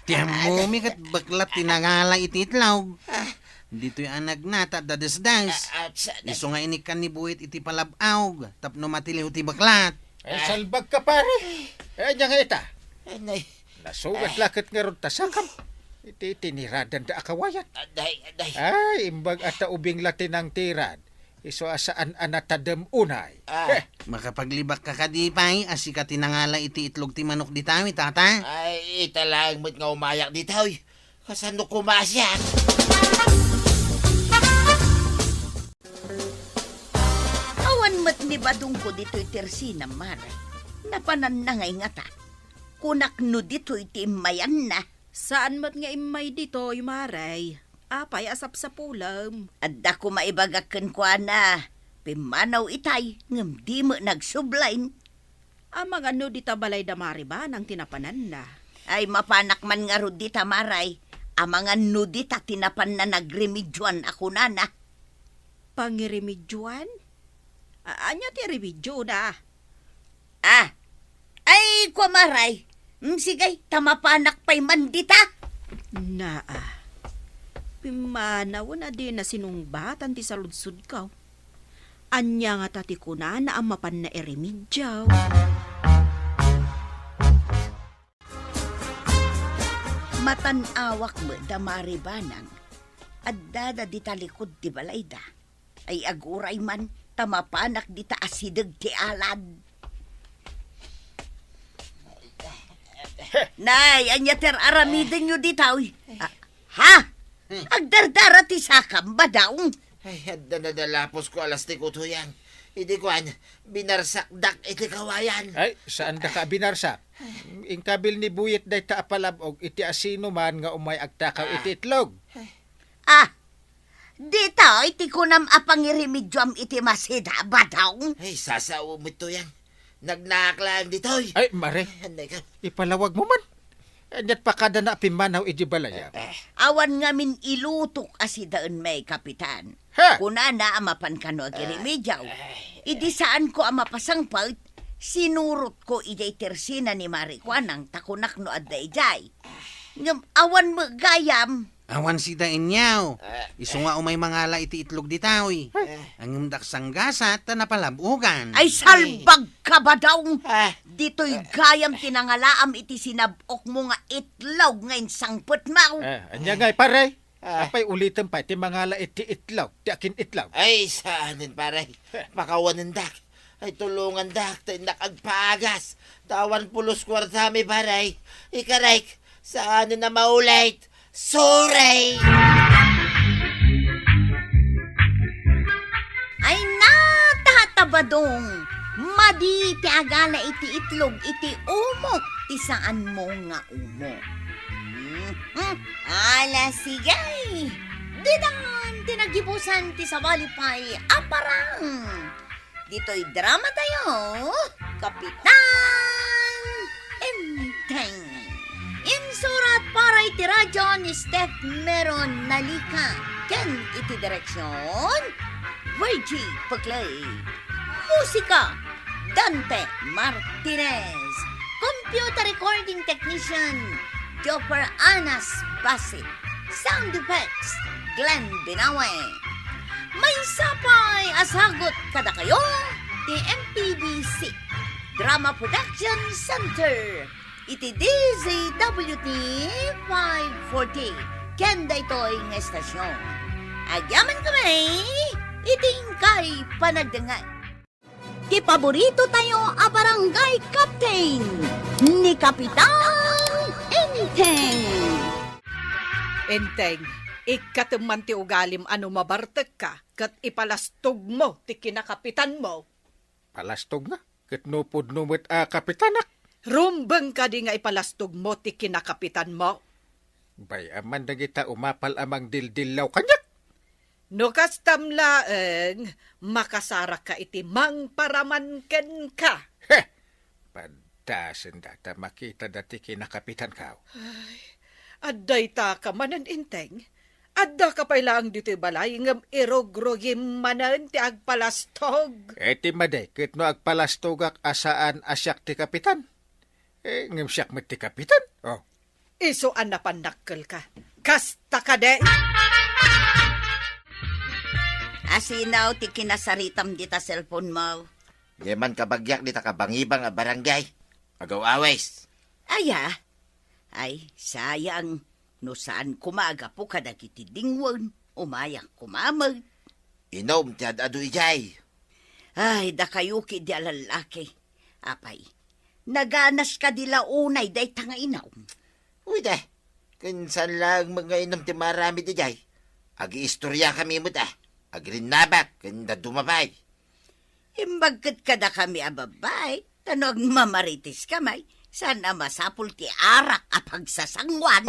Ti ammomi ket baklat ti nangala iti itlog. Ah. Ditoy a nagnata, dadesdes. Ah, ah, sa- Isu nga inikkan ni Buyet iti palab-aw tapno matiliw ti baklat. Ay, ah, salbag ka, pare. Eh, ania nga ita? Ay, nay. Nasugat la ket ngarud ta sakam. Iti tiniradanda a kawayan. Aday, aday. Ay, imbag a ta ubing la ti nangtirad. Isu a saan a natadem unay. Ah. Eh. Makapaglibakka kadi pay a sika ti nangala iti itlog ti manok ditawi, tata? Ay, ita laeng met nga umayak ditawi. Kasano koma a siak? Awan met ni Badongko ditoy tersinam, Mare. Napananna ngay ngata. Kunak no ditoy ti immayanna. Saan met nga immay ditoy, Mare. Apay a sapsapulem? Adda koma ibagak kenkuana. Pimmanaw itay, ngem di met nagsublain. Amangan no dita balay da Mare Banang ti napananna. Ay, mapanak man ngarud dita, Mare. Amangan no dita ti napanna nagremedioan a kunana. Pangremedioan? A-, ania ti remediona? Ah! Ay, kua, Mare. Mm, sige, ta mapanak pay man dita. Naa. Pimmanawen a dina sinungbatan ti saludsodko. Ania ngata ti kunana a mapanna iremedio? Matan-awak met da Mare Banang. Addada dita likud ti balayda. Ay, aguray man, ta mapanak dita asideg ti alad. Nay, ania ti ar-aramidenyo dita, uy? Ah, ha? Agdardara ti sakam, Badong? Ay, adda nadalaposko a lastiko, Tuyang. Idi kuan, binarsakdak iti kawayan. Ay, saandaka a binarsak. Inkabil ni Buyet dayta a palab-og iti asinoman nga umay agtakaw iti itlog. Ah, ditoy ti kunam a pangiremedioam iti masida, Badong? Ay, sasao met, Tuyang. Nagnaak laeng ditoy. Ay, Mare. Ay, anay ka. Ipalawag mo man. Aniat pakadana a pimmanaw iti balayam? Eh, eh. Awan ngamin ilutok a sidaen, may Kapitan. Ha? Kunana a mapan kano agiremedio. Eh, eh. Idi saanko a mapasangpet, sinurotko idiay tersina ni Mare Kuanang ta kunak no adda idiay. Ngem awan met gayam. Awan sida, inyaw. Eh. Isu nga umay mangala iti itlog ditoy. Eh. Ngem dak sanggasat ta napalab-ogan. Ay, salbag ka, Badong! Eh. Ditoy gayam ti nangalaam iti sinab-okmo nga itlog nga insangpetmo. Eh, ania ngay, pare? Eh. Apay ulitem pay ti mangala iti itlog, ti akin itlog? Ay, saanen, pare. Eh. Pakawanendak. Ay, tulongandak, ta innak agpaagas. Ta awan pulos kuartami, pare. Ikarek, saanen a maulit. Sorry! Ay na, Tata Badong! Madi ti agala iti itlog iti umok ti saanmo nga umok. Mhm. Ala, sige! Ditan ti nagibusan ti sabali pay a parang. Ditoy drama tayo, Kapitan Ti radyo ni Steph Meron Nalica ken iti direksion, Virgie Peclay. Musika, Dante Martinez. Computer recording technician, Jopper Anas Basit. Sound effects, Glenn Binawe. Maysa pay a sagut kadakayo ti M P B C Drama Production Center iti D Z W T five forty ken daytoy nga estasion. Agyaman kami iti inkay panagdengngeg. Ti paborito tayo a barangay captain, ni Kapitan Enteng. Enteng, ikkatem man ti ugalim a no mabartekka ket ipalastogmo ti kinakapitanmo. Palastogna? Ket no pudno met a kapitanak? Rumbeng kadi nga ipalastogmo ti kinakapitanmo? Bay-am man dagita umapal a mangdildillaw kaniak. No kastam laeng, makasarakka iti mangparaman kenka. He! Paddasen data makita dati kinakapitankaw. Ay, adda ita ka manen, Enteng? Addaka pay laeng ditoy balay ngem irugrugim manen ti agpalastog. E, ti madi, ket no agpalastogak a saan a siak ti kapitan? E, ngem siak met ti kapitan. Oh. Isu a napannakkelka. Kasta kadi? Asino ti kinasaritam dita cellphone mo? Diay man kabagiak dita kabangibang a barangay. Agaw-awis. Aya? Ay, sayang. No saan koma a gapu kadagiti dingwen, umayak koma met. Inum ti ad-adu idiay. Ay, dakayo ketdi a lallaki. Apay, naganas kadi la unay dayta nga inum? Uy, de, ken saan laeng met nga inum ti maaramid idiay. Agiistoriakami met, a. Agrinnabak ken dadduma pay. Imbag ket kadakami a babbai, ta no agmamaritiskami, saan a masapul ti arak a pagsasanguan.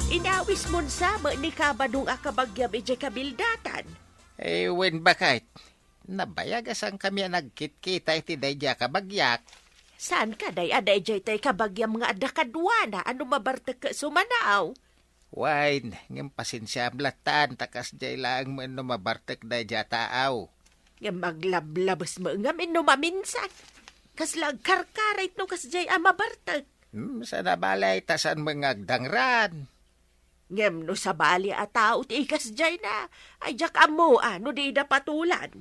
Inawismon sa met ni Kabadong a kabagiam idiay kabildatan? E, wen, baket. Nabayag a saankami a nagkitkita iti daydiay a kabagiak. Saan kadi a daydiay tay kabagiam nga adda kaduana a no mabartek ket sumanaw? Wen, ngem pasensiaam lattan ta kasdiay laeng met no mabartek daydiay a taaw. Ngem aglablabes met ngamin no maminsan. Kasla agkarkarit no kasdiay a mabartek. Hmm, saan a bale ta saan met nga agdangran. Ngem no sabali a tao ti ikasdiayna, ay diak ammo a no dida patulan.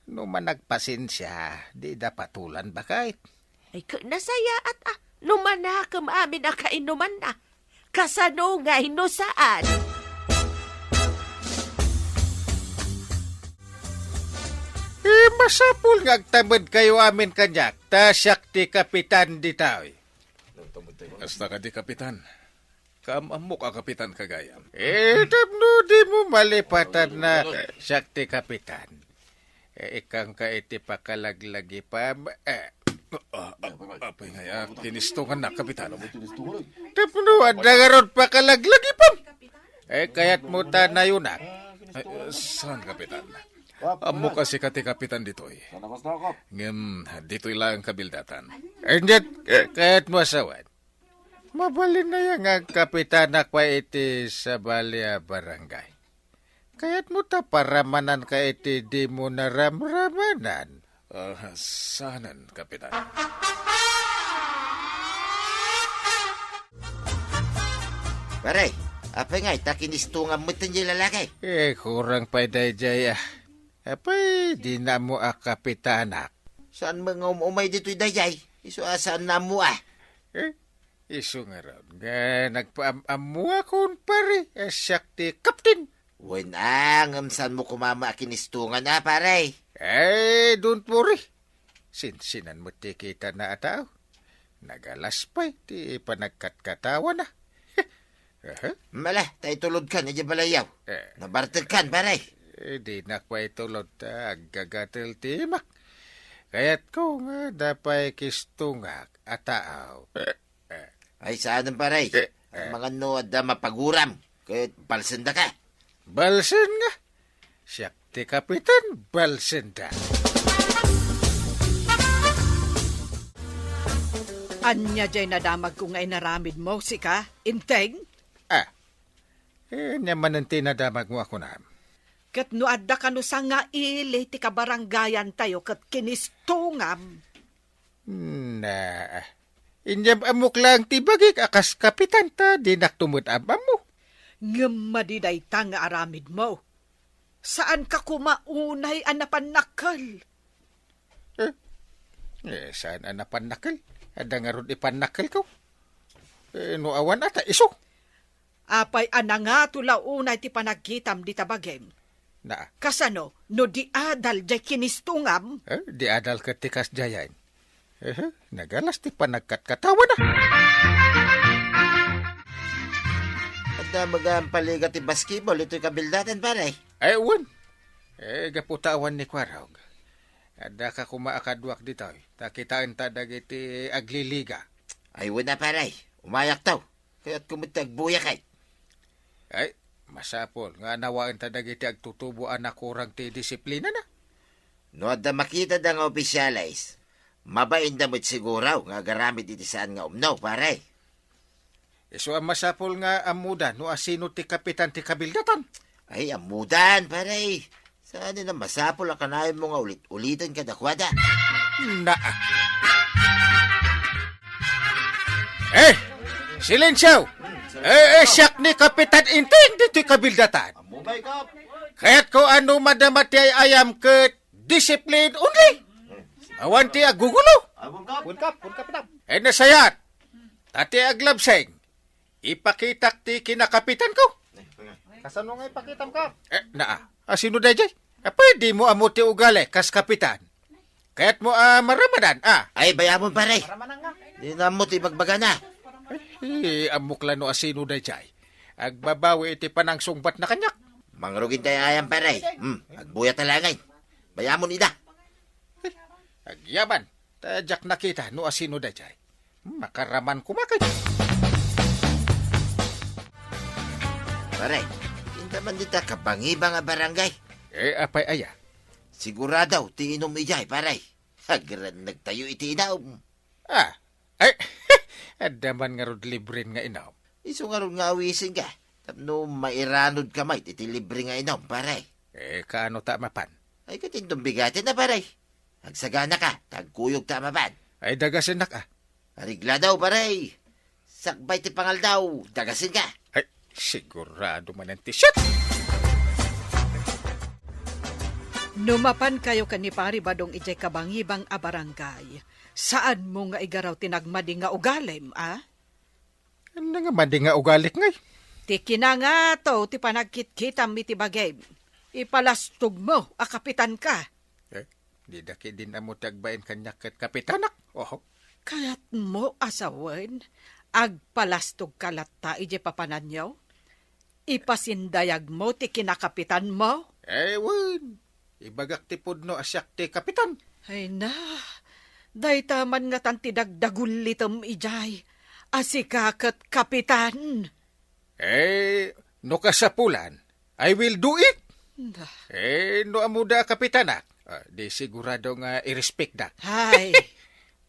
No managpasensia, dida patulan, baket. Ay, ket nasayaat a, no manakem amin a kainumanna. Kasano ngay no saan? E, masapul nga agtamedkayo amin kaniak, ta siak ti kapitan ditoy. Kasta kadi, kapitan. Kaam-ammok a kapitan ka gayam. E, tapno dimo malipatan a siak ti kapitan. E, ikkanka iti pakalaglagipam. E, a, a, apay ngay a kinistongannak, kapitan? Tapno adda ngarud pakalaglagipam. E, kayatmo ta nayonak? Ay, saan, kapitan. Ammok a sika ti kapitan ditoy. Ngem, ditoy laeng kabildatan. Injet, e, kayatmo a sawen? Mabalin aya nga agkapitanak pay iti sabali a barangay? Kayatmo ta paramananka iti dimo naramramanan? A, saanen, kapitan. Pare, apay ngay ta kinistongan met ti lalaki? E, kurang pay daydiay a. Apay, dina ammo a kapitanak? Saan met nga um-umay ditoy daydiay? Isu a saan nga ammo a. E, isu ngarud nga nagpaam-ammoakon, pare, a siak ti kapten. Wen a, ngem saanmo koma met a kinistongan a, pare? E, don't worry. Sinsinan met ti kitana a tao. Nagalas pay ti panagkatkatawana. Aha. Mala, ta itulodkan idiay balayyo. E. Nabartekkan, pare. E, dinak pay itulod ta aggagatel ti imak. Kayatko nga adda pay kistongak a tao. E. Ay, saanen, pare. E, e. Amangan no adda mapaguram ket balsendaka. Balsen nga. Siak ti kapitan, balsenda. Ania jay nadamagko nga inaramidmo, sika, Enteng? Ah, eh, ania manen ti nadamagmo a kunam? Ket no adda kano sangaili ti kabarangayantayo ket kinistungam. Na, inyam-ammok laeng ti bagik a kas kapitan ta dinakto met am-ammo. Ngem madi dayta nga aramidmo. Saanka koma unay a napannakkel. Eh, eh, saan a napannakkel? Adda ngarud ipannakkelko. Eh, no awan ata, isu. Apay a nangato la unay ti panagkitam dita bagim? Na. Kasano no di adal jay kinistungam? Eh, di adal ket ti kasdiayen. Eh, nagalas ti panagkatkatawana. Adda met gayam paliga ti basketball itoy kabildatan, pare? Ay, wen. Eh, gapu ta awan ni Kuarog. Adda ka koma a kaduak ditoy. Ta kitaenta dagiti agliliga. Ay, wen a, pare. Umayakto. Kayatko met ti agbuyak, ay. Ay, masapul nga nawaenta dagiti agtutubo a nakurang ti disiplinana. No adda makitada nga opisyales, mabainda met siguro nga agaramid iti saan nga umno, pare. Isu a masapul nga ammoda no asino ti kapitan ti kabildatan. Ay, ammodan, pare. Saan a masapul a kanayonmo nga ulit-uliten kadakuada? Naa. Eh, silensyo! Eh, eh, siak ni Kapitan Enteng ditoy kabildatan. Kayatko a no madama ti ay-ayam ket discipline only. Awan ti agugulo. Welcome, welcome, Kapitan. Eh, nasayat. Ta ti aglabseng, ipakitak ti kinakapitanko. Kasano nga ipakitam ka? Eh, naa. Asino dayjay? Ah, pwede mo ammo ti ugali kas kapitan. Kayatmo a maramanan, ah. Ay, bayamon, pare. Maramanan nga. Di na ammo ti bagbagana. Eh, ammok la no asino dayjay. Agbabawi iti panangsungbatna kaniak. Mangrugin tayo ayan, pare. Hmm, agbuyat ta laeng. Bayamon ida. Eh, agyaman. Ta diak nakita no asino dayjay. Makaraman koma kay. Pare, inta man dita kabangibang a barangay. Eh, apay aya? Sigurado ti inom idiay, pare. Agrannegtayo iti inom. Ah, ay, adda man ngarud libren nga inom. Isu ngarud nga awisenka, tapno mairanodka met iti libre nga inom, pare. Eh, kaano ta mapan? Ay, ket inton bigaten a, pare. Agsaganaka, ta agkuyogta a mapan. Ay, dagasennak, ah. Areglado, pare. Sakbay ti pangaldaw, dagasenka. Ay, sigurado manen ti siak. No mapankayo ken ni Pari Badong idiay kabangibang a barangay, saanmo nga igaraw ti nagmadi nga ugalim, a? Ania nga madi nga ugalik ngay? Ti kinangato ti panagkitkitam iti bagim. Ipalastogmo a kapitanka. Eh, dida ketdin ammo ti agbain kaniak ket kapitanak. Oho. Kayatmo a sawen, agpalastogka latta idiay papananyo? Ipasindayagmo ti kinakapitanmo? Eh, wen. Ibagak ti pudno a siak ti kapitan. Ay na, dayta man ngatan ti dagdagullitem idiay, a sika ket kapitan. Eh, no kasapulan, I will do it. Da. Eh, no ammoda a kapitanak, ah, di sigurado nga i-respect da. Ay,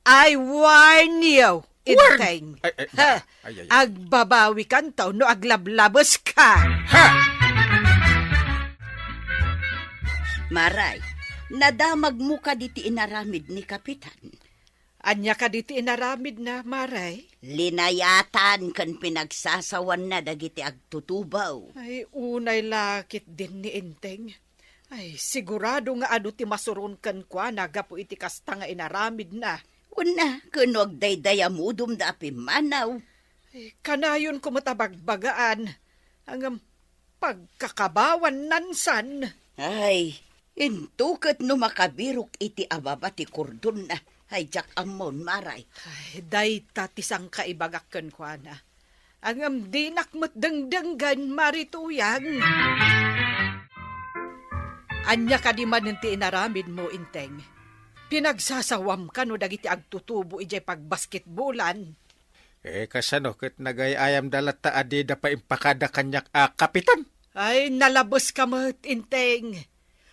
I warn you, Warn! Inteng. Ay, ay, Ha? ay, ay, ay. Agbabawikanto no aglablabes ka. Ha! Maray, nadamagmo kadi ti inaramid ni Kapitan? Ania kadi ti inaramidna, Maray? Linayatan ken pinagsasawanna dagiti agtutubaw. Ay, unay la ketdin ni Inteng. Ay, sigurado nga adu ti masuron kenkuana gapu iti kasta nga inaramidna. Kuna, ken no agdaydayamudom da a pimmanaw. Ay, kanayonko met a bagbagaan. Ngem, pagkakabawan nansan. Ay, into ket no makabirok iti ababa ti kordonna, ay diak ammon, Maray. Ay, dayta ti sangkaibagak kenkuana. Ngem dinak met dengdenggen, Mari Tuyang. Ania kadi manen ti inaramidmo, Inteng? Pinagsasawam kano dagiti agtutubo idiay pagbasketbolan? Eh, kasano ket nagay-ayamda latta a dida pay impakada kaniak a kapitan? Ay, nalabes ka met, Inteng.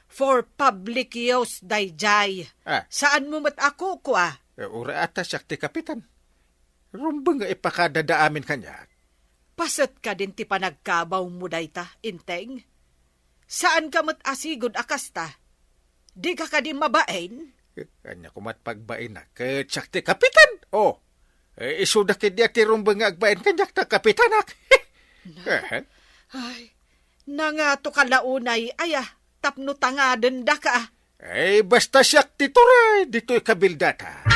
For public use, dayjay. Ah. Saanmo met a kukua? Eh, uray a ta siak ti kapitan. Rumbeng nga ipakadada amin kaniak. Paset kadin ti panagkabawmo dayta, Inteng? Saanka met a sigud a kasta? Dika kadi mabain? Eh, ania komat pagbainak? Ket siak ti kapitan. Oh, eh, isuda ketdi a ti rumbeng nga agbain kaniak ta kapitanak. Na? Eh, Ay, nangato ka la unay, aya, tapno tangadendaka. Ay, basta siak ti turay ditoy kabildatan.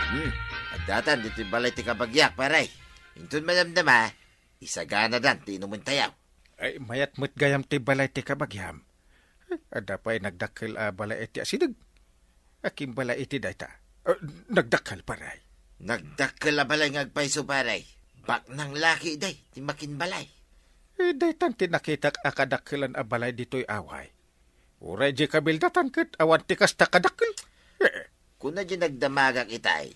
Hmm, addatan ditoy balay ti kabagiak, pare. Inton madamdama, isaganadan ti inumentayo. Ay, mayat met gayam ti balay ti kabagiam. Ay, adda pay nagdakkel a balay iti asideg. Akin balay iti dayta? Ah, nagdakkel, pare. Nagdakkel a balay nga agpayso, pare. Baknang laki day ti makin balay. Eh, daytan ti nakitak a kadakkelan a balay ditoy away. Uray di kabildatan ket awan ti kasta kadakkel. Eh. Kuna di nagdamagak itay,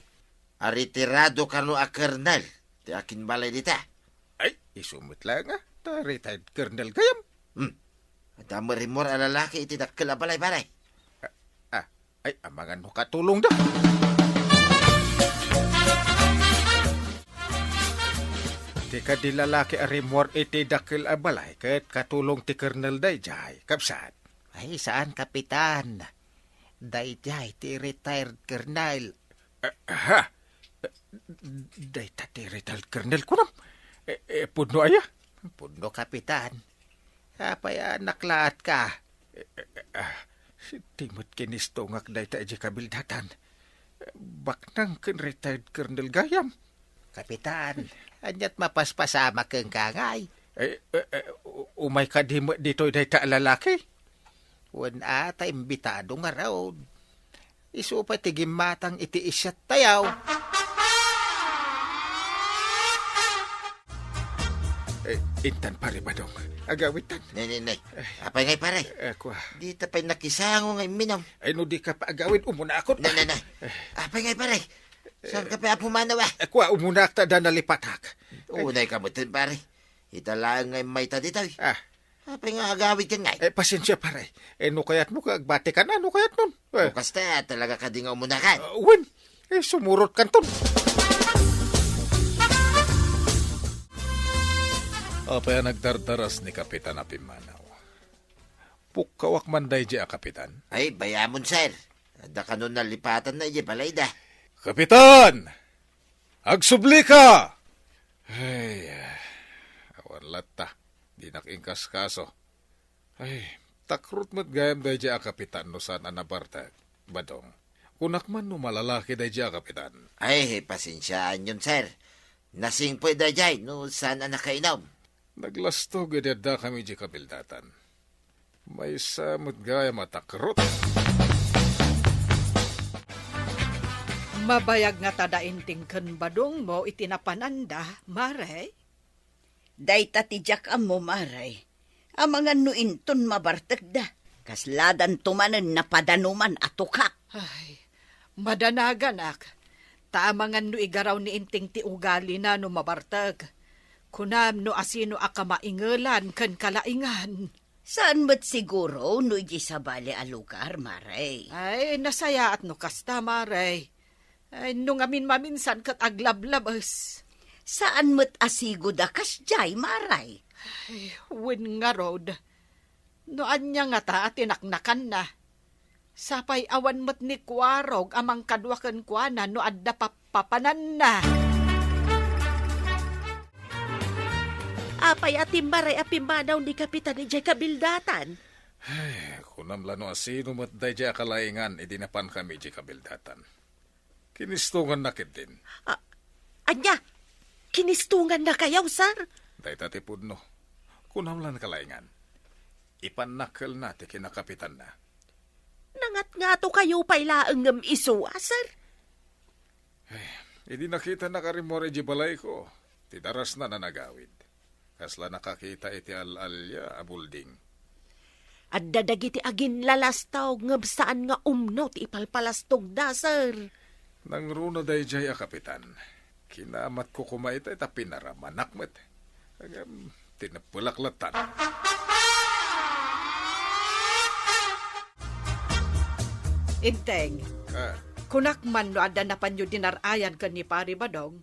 a retirado kano a kernel ti akin balay dita. Ay, isu met la nga, ta retired kernel gayam. Hmm. Adda met rimmuar a lalaki iti dakkel a balay, pare. Ah, ah, ay, amangan no katulongda. Ti kadi lalaki a rimmuar iti dakkel a balay ket katulong ti kernel daydiay, kabsat. Ay, saan, Kapitan. Daydiay ti retired kernel. Ah, ha? Dayta ti retired kernel kunam? Eh, eh, pudno aya? Pudno, Kapitan. Apay a naklaatka? Eh, eh, eh, ah, ti met kinistongak dayta idiay kabildatan. Baknang ken retired kernel gayam. Kapitan, aniat mapaspasamak kenka ngay? Eh, eh, eh, u-, umay kadi met ditoy dayta a lalaki? Wen a, ta imbitado ngarud. Isu pay ti gimmatang iti isyat-tayo. Eh, intan, Pare Badong. Agawidtan. Ne, ne, ne. Apay ngay, pare? Eh, kua. Dita pay nakisango nga imminum. Ay, no dika pa agawid, umunaakon. Ne, ne, ne. Apay ngay, pare? Saanka pay a pumanaw, ah? Eh, kua, umunaak ta adda nalipatak. Unayka metten, pare. Ita laeng nga immayta ditoy. Ah. Apay nga agawidkan ngay? Eh, pasensia, pare. Eh, no kayatmo ket agbatikan, no kayatnon? Eh. No kasta, talaga kadi nga umunakan? Ah, wen. Eh, sumurotkanton. Apay a nagdardaras ni Kapitan a pimmanaw? Pukkawak man daydiay a kapitan. Ay, bayamon, sir. Adda kano nalipatanna idiay balayda. Kapitan! Agsublika! Ay, awan latta. Dinak inkaskaso. Ay, takrot met gayam daydiay a kapitan no saan a nabartek, Badong. Kunak man no malalaki daydiay a kapitan. Ay, pasensiaanyon, sir. Nasingpet daydiay no saan a nakainum. Naglastog idi addakami idiay kabildatan. Maysa met gayam a takrot. Mabayag ngata da Inteng ken Badongmo iti napananda, Mare? Dayta ti diak ammo, Mare. Amangan no inton mabartekda, kasladanto manen napadanuman a tukak. Ay, madanaganak. Ta amangan no igaraw ni Inteng ti ugalina no mabartek. Kunam no asino a kamaingelan ken kalaingan. Saan met siguro no idiay sabali a lugar, Mare. Ay, nasayaat no kasta, Mare. Ay, no ngamin maminsan ket aglablabes. Saan met a sigud a kasdiay, Mare. Ay, wen ngarud. No ania ngata a tinaknakanna? Sapay awan met ni Kuarog a mangkadua kenkuana no adda pappapananna. Apay a timmaray a pimmanaw ni Kapitan idiay kabildatan? Ay, kunam la no asino met daydiay a kalaingan idi napankami idiay kabildatan. Kinistonganna ketdin. Ah, ania? Kinistongannakayo, sir? Dayta ti pudno. Kunam lan kalaingan. Ipannakkelna ti kinakapitanna. Nangatngatokayo pay laeng ngem isu a, sir? Eh, idi nakitannak a rimmuar idiay balayko, ti darasna a nagawid. Kasla nakakita iti al-alia a bulding. Adda dagiti aginlalastog ngem saan nga umno ti ipalpalastogda, sir. Nangruna daydiay a kapitan. Kinamatko koma itay ta pinaramanak met. Ngem, tineppelak lattan. Inteng. Ah. Kunak man no adda napanyo dinar-ayan ken ni Pari Badong,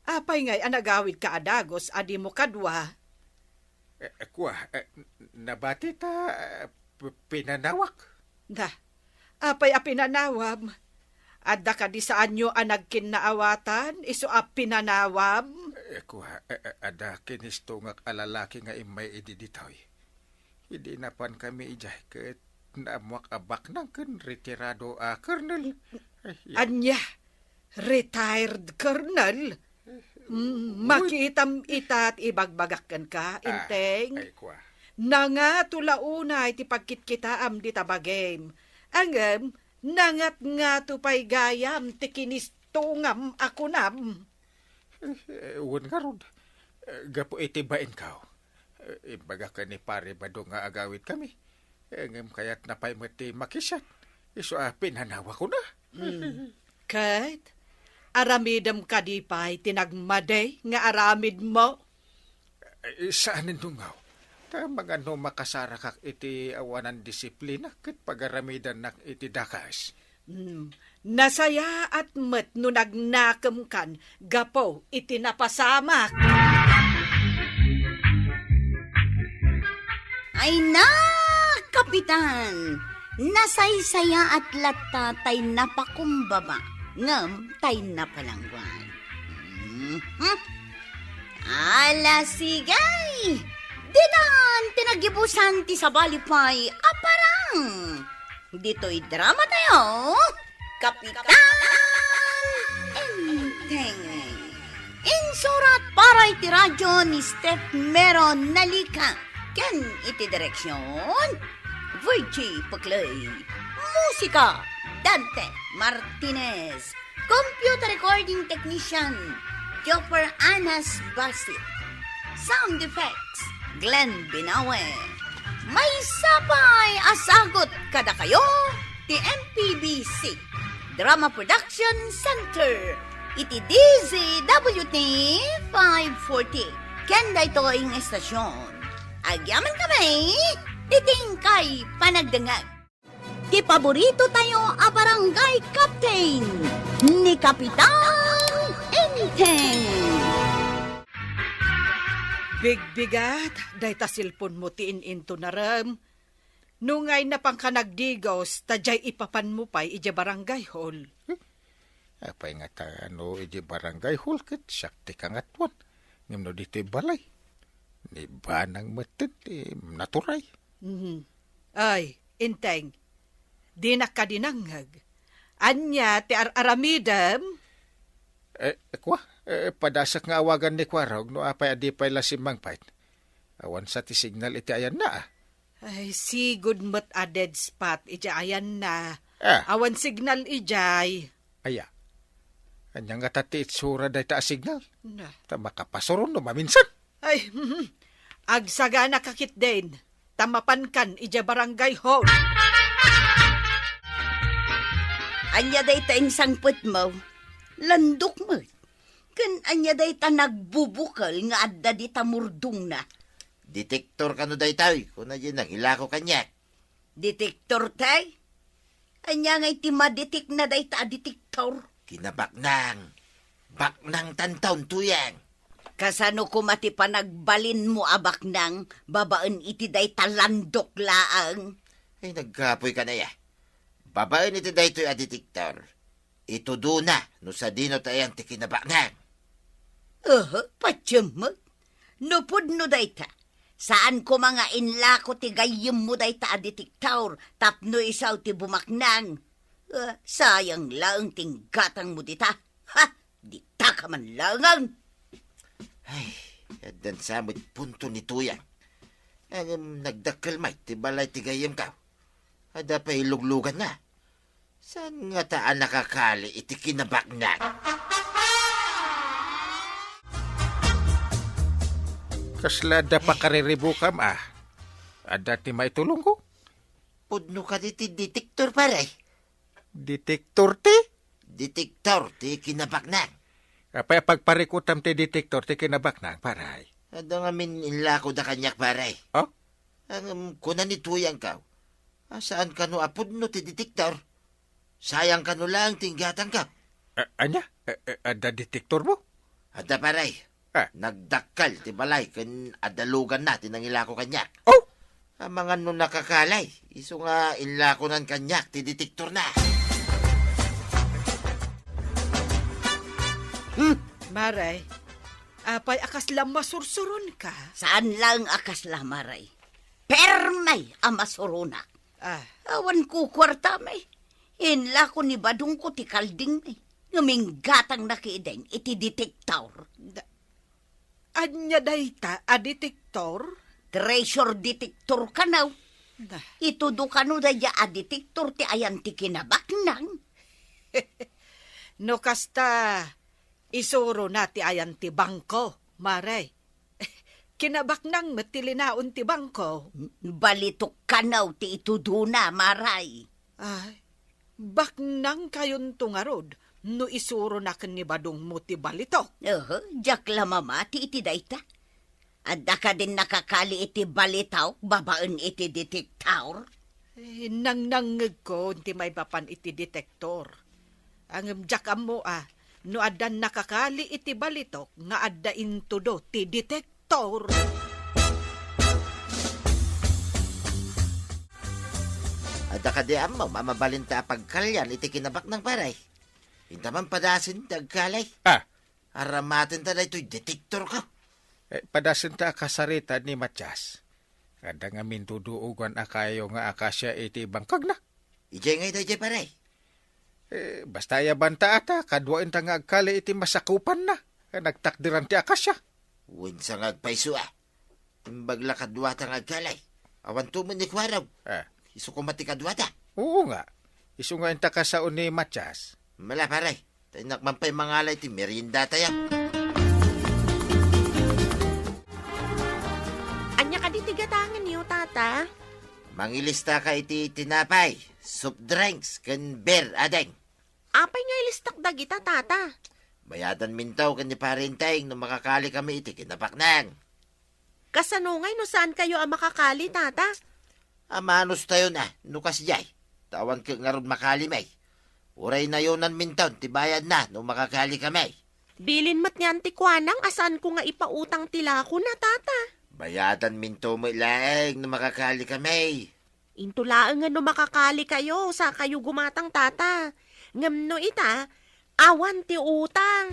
apay ngay a nagawidka a dagus a dimo kadua? Eh, eh, kua, eh, n-, nabati ta, eh, p-, pinanawak. Na, apay a pinanawam? Adda kadi saanyo a nagkinnaawatan, isu a pinanawam? Eh, kua, eh, eh, adda kinistungak a lalaki nga immay idi ditoy. Idi napankami idiay ket naammoak a baknang ken retirado a colonel. Ay, ya. Ania? Retired colonel? Mm, makitam ita ti ibagbagak kenka, Inteng. Ay, kua. Nangato la unay ti pagkitkitaam dita bagim. Ngem, nangatngato pay gayam ti kinistungam a kunam. Eh, wen ngarud, eh, gapu iti bainkaw, eh, imbagak ken ni Pare Badong nga agawidkami. Eh, ngem kayatna pay met ti makisiat. Isu a pinanawakon a. Hmm. Ket, aramidem kadi pay ti nagmadi nga aramidmo? Eh, saanen dungaw. Ta mangano makasarakak iti awanan disiplina ket pagaramidannak iti dakas. Hmm. Nasayaat met no nagnakemkan gapu iti napasamak. Ay na, Kapitan! Nasaysayaat latta tay napakumbaba, ngem tay napalangguad. Mhm. Ala, sige! Ditan ti naggibusan ti sabali pay a parang! Ditoy drama tayo, Kapitan Enteng. Insurat para iti radyo ni Steph Mero Nalica ken iti direksyon, Virgie Peclay. Musika, Dante Martinez. Computer recording technician, Jopper Anas Basit. Sound effects, Glenn Binawe. Maysa pay a sagut kadakayo ti M P B C Drama Production Center iti D Z W T five forty. Ken daytoy nga estasyon, agyamankami ti tingkay panagdengngeg. Ti paborito tayo a barangay captain, ni Kapitan Enteng. Bigbigat, dayta cellphone mo ti in-into narem. No ngay napanka nagdigos, ta jay ipapan mo pay iti barangay hall. Apay nga ta no iti barangay hall ket siak ti kangatuan. Ngem no ditoy balay, ni Banang metten ti naturay. Mhm. Ay, Enteng, dinak kadi nangngeg. Ania ti ar-aramidem? Eh, kua, eh, padasek nga awagan ni Kuarog no apay a di pay la simmangpet. Awan sa ti signal iti ayanna, ah. Ay, sigud met a dead spot iti ayanna. Ah. Awan signal idiay. Aya. Ania ngata ti itsura dayta a signal? Na. Ta makapasuron no maminsan. Ay, mhm. Agsagana ka ketdin, ta mapankan idiay barangay hall. Ania dayta insangpetmo? Landok met. Ken ania dayta nagbubukel nga adda dita murdongna? Detektor kano daytoy, kuna diay nangilako kaniak. Detektor, tay? Ania ngay ti madetekna dayta a detektor? Kinabaknang. Baknang tantaon, Tuyang. Kasano koma ti panagbalinmo a baknang babaen iti dayta landok laeng? Ay, naggapuy ka na ya. Babaen iti daytoy a detektor, itudona no sadino ti ayan ti kinabaknang. Aha, patiem met. No pudno dayta, saan koma nga inlako ti gayyemmo dayta a detektor tapno isu ti bumaknang. Ah, sayang laeng ti inggatangmo dita. Ha! Dita ka man laengen. Ay, addan sa met punto ni Tuyang. Ngem nagdakkel met ti balay ti gayyemko. Adda pay lugluganna. Saan ngata a nakakali iti kinabaknang? Kasla adda pakariribukam, ah. Adda ti maitulongko? Pudno kadi ti detektor, pare. Detektor ti? Detektor ti kinabaknang. Apay a pagparikutam ti detektor ti kinabaknang, pare? Adda ngamin inlakoda kaniak, pare. Oh? Ngem kuna ni Tuyangko, a saan kano a pudno ti detektor? Sayang kano laeng ti inggatangko. A-, ania? A-, a-, adda detektormo? Adda, pare. Ah. Nagdakkel ti balay ken adda luganna ti nangilako kaniak. Oh! Amangan no nakakali, isu nga inlakonan kaniak ti detektorna. Hmm. Mare, apay a kasla masursuronka? Saan laeng a kasla, Mare. Permi a masuronak. Ah. Awan kukuartami. Inlako ni badongko ti kaldingmi. Ngem inggatangna ketdin iti detektor. Da-, ania dayta a detektor? Treasure detector kano. Da. Itudo kano dayta a detektor ti ayan ti kinabaknang. No kasta, isurona ti ayan ti bangko, Mare. Kinabaknang met ti linaon ti bangko. Balitok kano ti itudona, Mare. Ay, baknangkayonto ngarud no isuronak ken ni badongmo ti balitok. Oho, diak la mamati iti dayta. Adda kadin nakakali iti balitok babaen iti detektor? Eh, nangnangngegko ti maipapan iti detektor. Ngem diak ammo a no adda nakakali iti balitok nga adda intudo ti detektor. Adda kadi ammo a mabalinta a pagkalian iti kinabaknang, pare? Inta man padasen ti agkali. Ah. Aramatenta daytoy detektorko. Eh, padasenta a kasarita ni Matias. Adda ngamin duduogan a kayo nga akasia iti bangkagna. Idiay ngay daydiay, pare? Eh, basta ayabanta ata, kaduaenta nga agkali iti masakupanna. Eh, nagtakderan ti akasia. Wen sa nga agpayso a. Imbag la kaduata nga agkali. Awanto met ni kuarog. Ah. Isu koma ti kaduata. Oo nga. Isu nga inta kasao ni Matias. Mala, pare. Ta innak man pay mangala iti meriendatayo. Ania kadi ti gatangenyo, Tata? Mangilistaka iti tinapay, soft drinks, ken beer, ading. Apay nga ilistak dagita, Tata? Bayadanminto ken ni Pare Enteng no makakali kami iti kinabaknang. Kasano ngay no saankayo a makakali, Tata? Amanostayon a, no kasdiay. Ta awan ket ngarud makali, may. Uray nayonanminton ti bayadna no makakali kami. Bilin met ni Auntie Kuanang a saanko nga ipautang ti lakona, Tata. Bayadanminto met laeng no makakali kami. Into laeng nga no makakalikayo, sakayo gumatang, Tata. Ngem no ita, awan ti utang.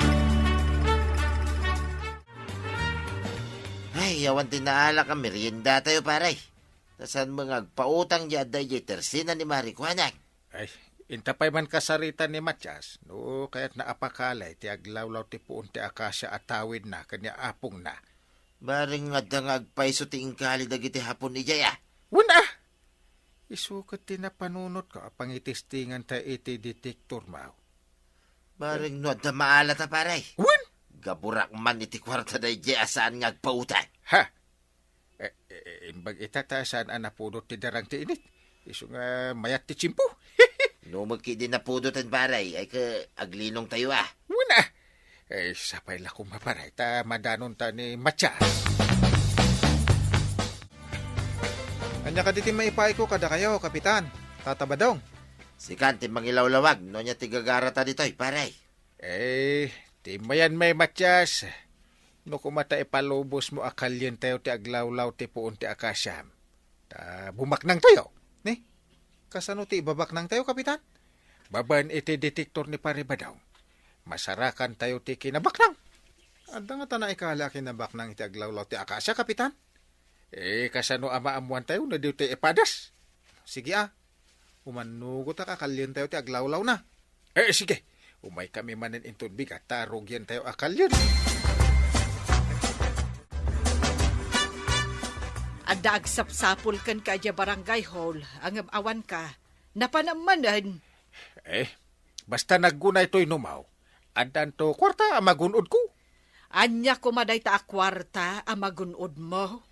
Ay, awan ti naalak a meriendatayo, pare. Ta saan met nga agpautang diay adda idiay tersena ni Mare Kuanang? Ay, inta pay man kasarita ni Matias, no kayatna a pakali ti aglawlaw ti puon ti akasia a tawidna ken ni apongna. Bareng adda nga agpayso ti inkali dagiti Hapon idiay a. Wen a! Isu ket ti napanunotko a pangitestinganta iti detektor, maw. Bareng no adda maalat a, pare. Wen! Gaburak man iti kuarta daydiay a saan nga agpautang. Ha? Eh, eh, eh, imbag ita ta saan a napudot ti darang ti init. Isu nga mayat ti tiempo. No met ketdi napudoten, pare, ay ka aglinongtayo a. Wen a. Eh, sapay la koma, pare, ta madanonta ni Matias. Ania kadi ti maipaayko kadakayo, Kapitan? Tata Badong. Sikan ti mangilawlawag no ania ti gagarata ditoy, pare. Eh, ti mayan, may Matias, no koma ta ipalubosmo a kalientayo ti aglawlaw ti puon ti akasiam, ta bumaknangtayo, ni? Kasano ti ibabaknangtayo, Kapitan? Babaen iti detektor ni Pare Badong, masarakantayo ti kinabaknang. Adda ngata naikali a kinabaknang iti aglawlaw ti akasia, Kapitan? Eh, kasano a maammoantayo no ditoy ipadas? Sige a, umannugotak a kalientayo ti aglawlawna. Eh, sige. Umaykami manen inton bigat ta rugientayo a kalien. Adda agsapsapul kenka idiay barangay hall, ngem awanka. Napanam manen. Eh, basta naggunay toy numaw, addanto kuarta a magun-odko. Ania koma dayta a kuarta a magun-odmo?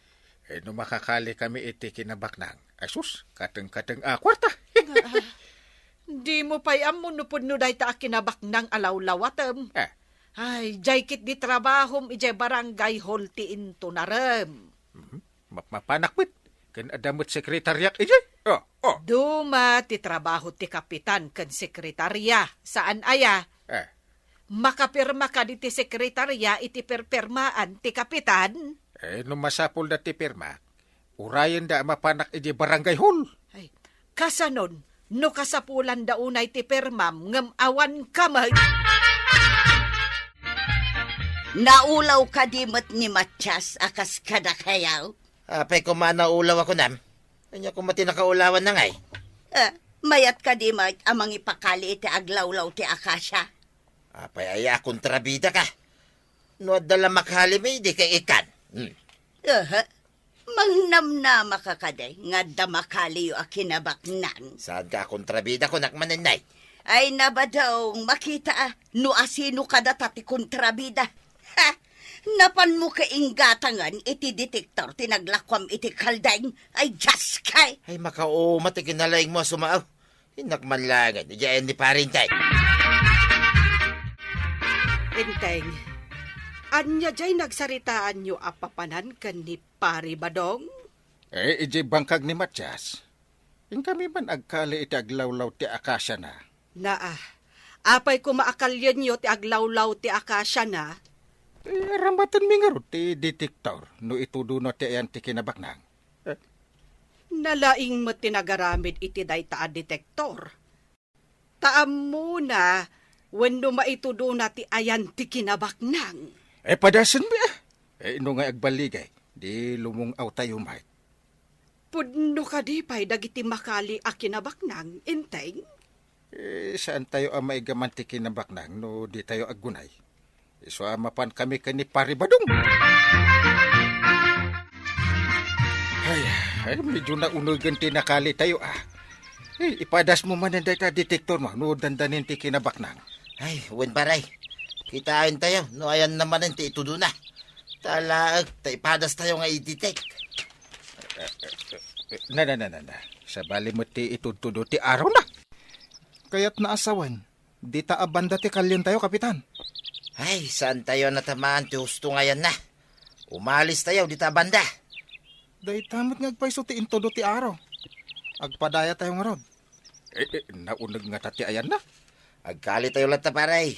Eh, no makakalikami iti kinabaknang, ay sus, kateng-kateng a kuarta. Ah, dimo pay ammo no pudno dayta a kinabaknang a lawlawatem. Eh. Ay, diay ketdi trabahom idiay barangay hall ti intunarem. Mhm. Mapmapanak met, ken adda met sekretariak idiay. Oh. Oh. Duma ti trabaho ti kapitan ken sekretaria, saan aya? Eh. Makapirma kadi ti sekretaria iti pirpirmaan ti kapitan? Eh, no masapulda ti pirma, urayenda a mapanak iti barangay hall. Ay, kasanon, no kasapulanda unay ti pirmam ngem awan ka met? Naulaw kadi met ni Matias a kas kadakayaw? Apay koma a naulaw a kunam? Ania koma ti nakaulawan na ngay? Eh, mayat kadi met a mangipakali iti aglawlaw ti akasia? Apay aya a kontrabida ka? No adda la makali mi, di kay ikan. Hmm. Aha. Mangnamnama ka kadi nga adda makaliyo a kinabaknang? Saan ka a kontrabida, kunak manen, Nay? Ay, nabadong, makita, ah, no asino kadata ti kontrabida. Ha! Napanmo ka inggatangan iti detektor ti naglakuam iti kaldeng? Ay, Diyos kay! Ay, makauma ti kinalaingmo a sumaaw. Innak man laengen, idiay ni Pare Enteng. Enteng, ania jay nagsaritaanyo a papanan ken ni Pare Badong? Eh, idiay bangkag ni Matias. Inkami man agkali iti aglawlaw ti akasiana. Naa, apay koma a kalienyo ti aglawlaw ti akasiana? Eh, aramatenmi ngarud ti detektor no itudona ti ayan ti kinabaknang. Eh. Nalaing met ti nagaramid iti dayta a detektor. Ta ammona wenno maitudona ti ayan ti kinabaknang. Eh, padasenmi, ah. Eh, no nga agballigay, di lumung-awtayo met. Pudno kadi pay dagiti makali a kinabaknang, Enteng? Eh, saantayo a maigaman ti kinabaknang no ditayo aggunay. Isu a mapankami ken ni Pare Badong. Ay, ay, medyo naunegen ti nakalitayo, ah. Eh, ipadasmo manen dayta detektormo no dandanin ti kinabaknang. Ay, wen, pare. Kitaentayo no ayanna manen ti itudona. Ta laeng ta ipadastayo nga i-detect. Eh, eh, eh, eh, na, na, na, na, na. Sabali met ti itudtudo ti arona. Kayatna a sawen, dita a banda ti kalientayo, Kapitan. Ay, saantayo a natamaan ti husto nga ayanna. Umalistayo dita a banda. Dayta met nga agpayso ti intudo ti aro. Agpadayatayo ngarud. Eh, eh, nauneg ngata ti ayanna? Agkalitayo latta, pare.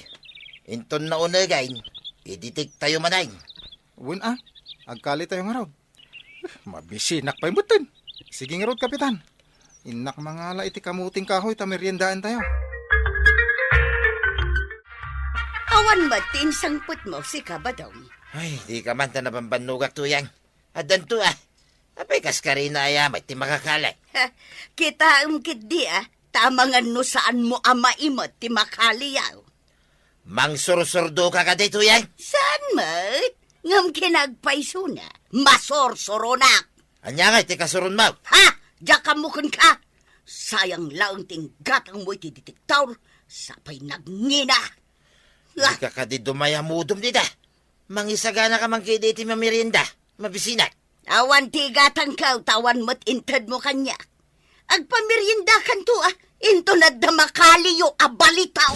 Inton naunegen, i-detect tayo manen. Wen a, agkalitayo ngarud. Eh, mabisinak pay metten. Sige ngarud, Kapitan. Innak mangala iti kamuting kahoy ta meriendaentayo. Awan met ti insangpetmo, sika, Badong. Ay, dika man ta nabambannogak, Tuyang. Addanto, ah. Apay kas karina aya met ti makakali? Ha, kitaem ketdi, ah, ta amangan no saanmo a maimet ti makaliyo. Mangsursurdo ka kadi, Tuyang? Saan met? Ngem kinagpaysona, masursuronak. Ania ngay ti kasuronmo? Ha? Diak ammo kenka. Sayang laeng ti inggatangmo iti detektor, sapay nagngina. Ah! Dika kadi dumayamudom dita. Mangisagana ka man kadi iti mamerienda. Mabisinak. Awan ti igatangko, ta awan met intedmo kaniak. Agpameriendakanto, ah, inton adda makaliyo a balitaw.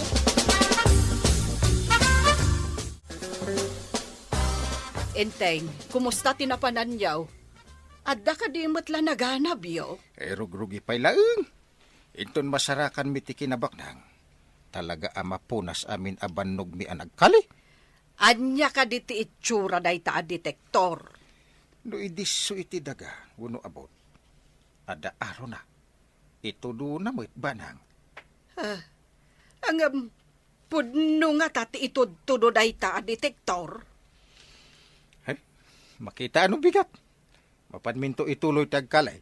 Enteng, kumusta ti napananyo? Adda kadi met la naganabyo? Eh, rugrugi pay laeng. Inton masarakanmi ti kinabaknang, talaga a mapunas amin a bannogmi a nagkali. Ania kadi ti itsura dayta a detektor? No idisso iti daga wenno abut, adda arona. Itudona met banang. Ah, ngem pudno ngata ti itudtudo dayta a detektor? Eh, makita a no bigat. Mapanminto ituloy ti agkali.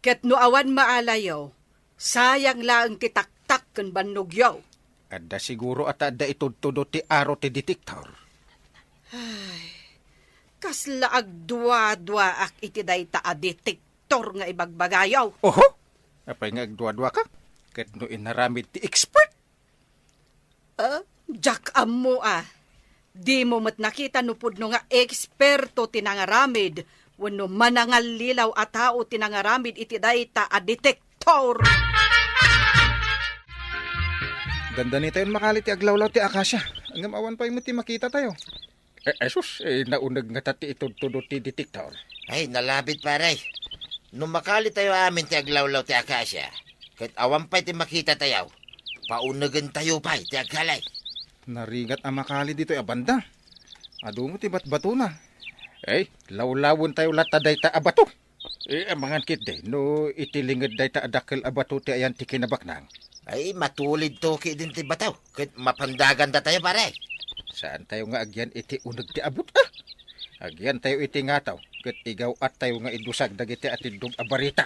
Ket no awan maalayo, sayang laeng ti taktak ken bannogyo. Adda siguro a ta adda itudtudo ti aro ti detektor. Ay, kasla agduaduaak iti dayta a detektor nga ibagbagayo. Oho! Apay nga agduaduaka? Ket no inaramid ti expert? Ah, diak ammo a. Dimo met nakita no pudno nga eksperto ti nangaramid wenno manangallilaw a tao ti nangaramid iti dayta a detektor. Dandanitayon makali ti aglawlaw ti akasia, ngem awan pay met ti makitatayo. Eh, eh, sus, eh, nauneg ngata ti itudtudo ti detektor. Ay, nalabit, pare. No makalitayo amin ti aglawlaw ti akasia, ket awan pay ti makitatayo, paunegentayo pay ti agkali. Narigat a makali ditoy a banda. Adu met ti batbatona. Ay, lawlawentayo latta dayta a bato. Eh, amangan ketdi, no iti linged dayta a dakkel a bato ti ayan ti kinabaknang. Ay, matulid to ketdin ti bato, ket mapandagandatayo, pare. Saantayo nga agyan iti uneg ti abut, a? Agyantayo iti ngataw, ket igaw-attayo nga idusag dagiti atiddog a barita.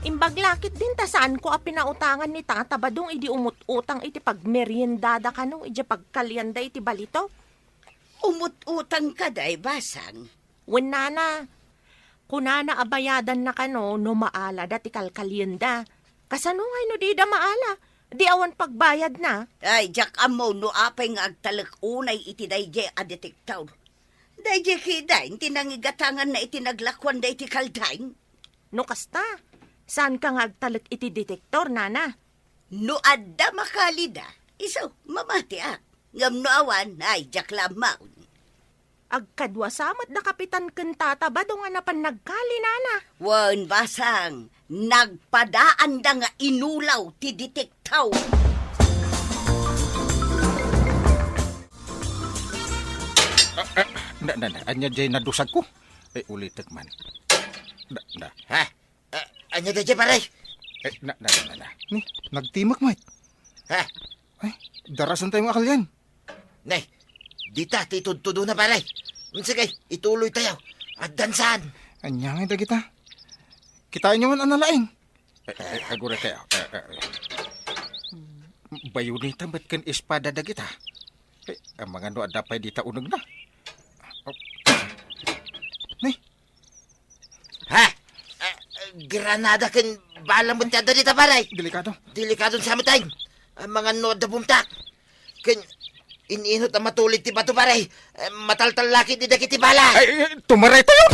Imbag la ketdin ta saanko a pinautangan ni Tata Badong idi umut-utang iti pagmeriendada kano idiay pagkalianda iti balito. Umut-utang kadi, Basang? Wen, nana. Kunana a bayadanna kano no maalada ti kalkalienda. Kasano ngay no dida maala? Di awan pagbayadna? Ay, diak ammo no apay nga agtalek unay iti daydiay a detektor. Daydiay ketdin ti nangigatanganna iti naglakuanda iti kalding. No kasta, saanka nga agtalek iti detektor, nana? No adda makalida, isu, mamatiak. Ngem no awan, ay, diak la ammo. Agkadua sa met da Kapitan ken Tata Badong a napan nagkali, nana. Wen, Basang, nagpadaanda nga inulaw ti detektor. Ah, ah, na, na, na, ania diay nadusagko? Eh, ulitek man. Na, na. Ha? Ah, ania daydiay, pare? Eh, na, na, na, na, na. Ni, nagtimek met. Ha? Ay, darasentayo nga akalian. Nay, dita ti itudtudona, pare. Mm, sige, ituloytayo. Addan saan? Ania ngay dagita? Kitaenyo man a nalaing. Eh, eh, aguratayo. Eh, eh, eh. Bayoneta met ken espada dagita. Eh, amangan no adda pay dita unegna. Oh. Nay, Ha? Ah, granada ken bala met ti adda dita, pare. Delikado. Delikado sa met ay. Amangan no adda bumtak. Ken in-inut a matulid ti bato, pare. Eh, mataltal la ketdi dagiti bala. Ay, ay, tumaraytayon!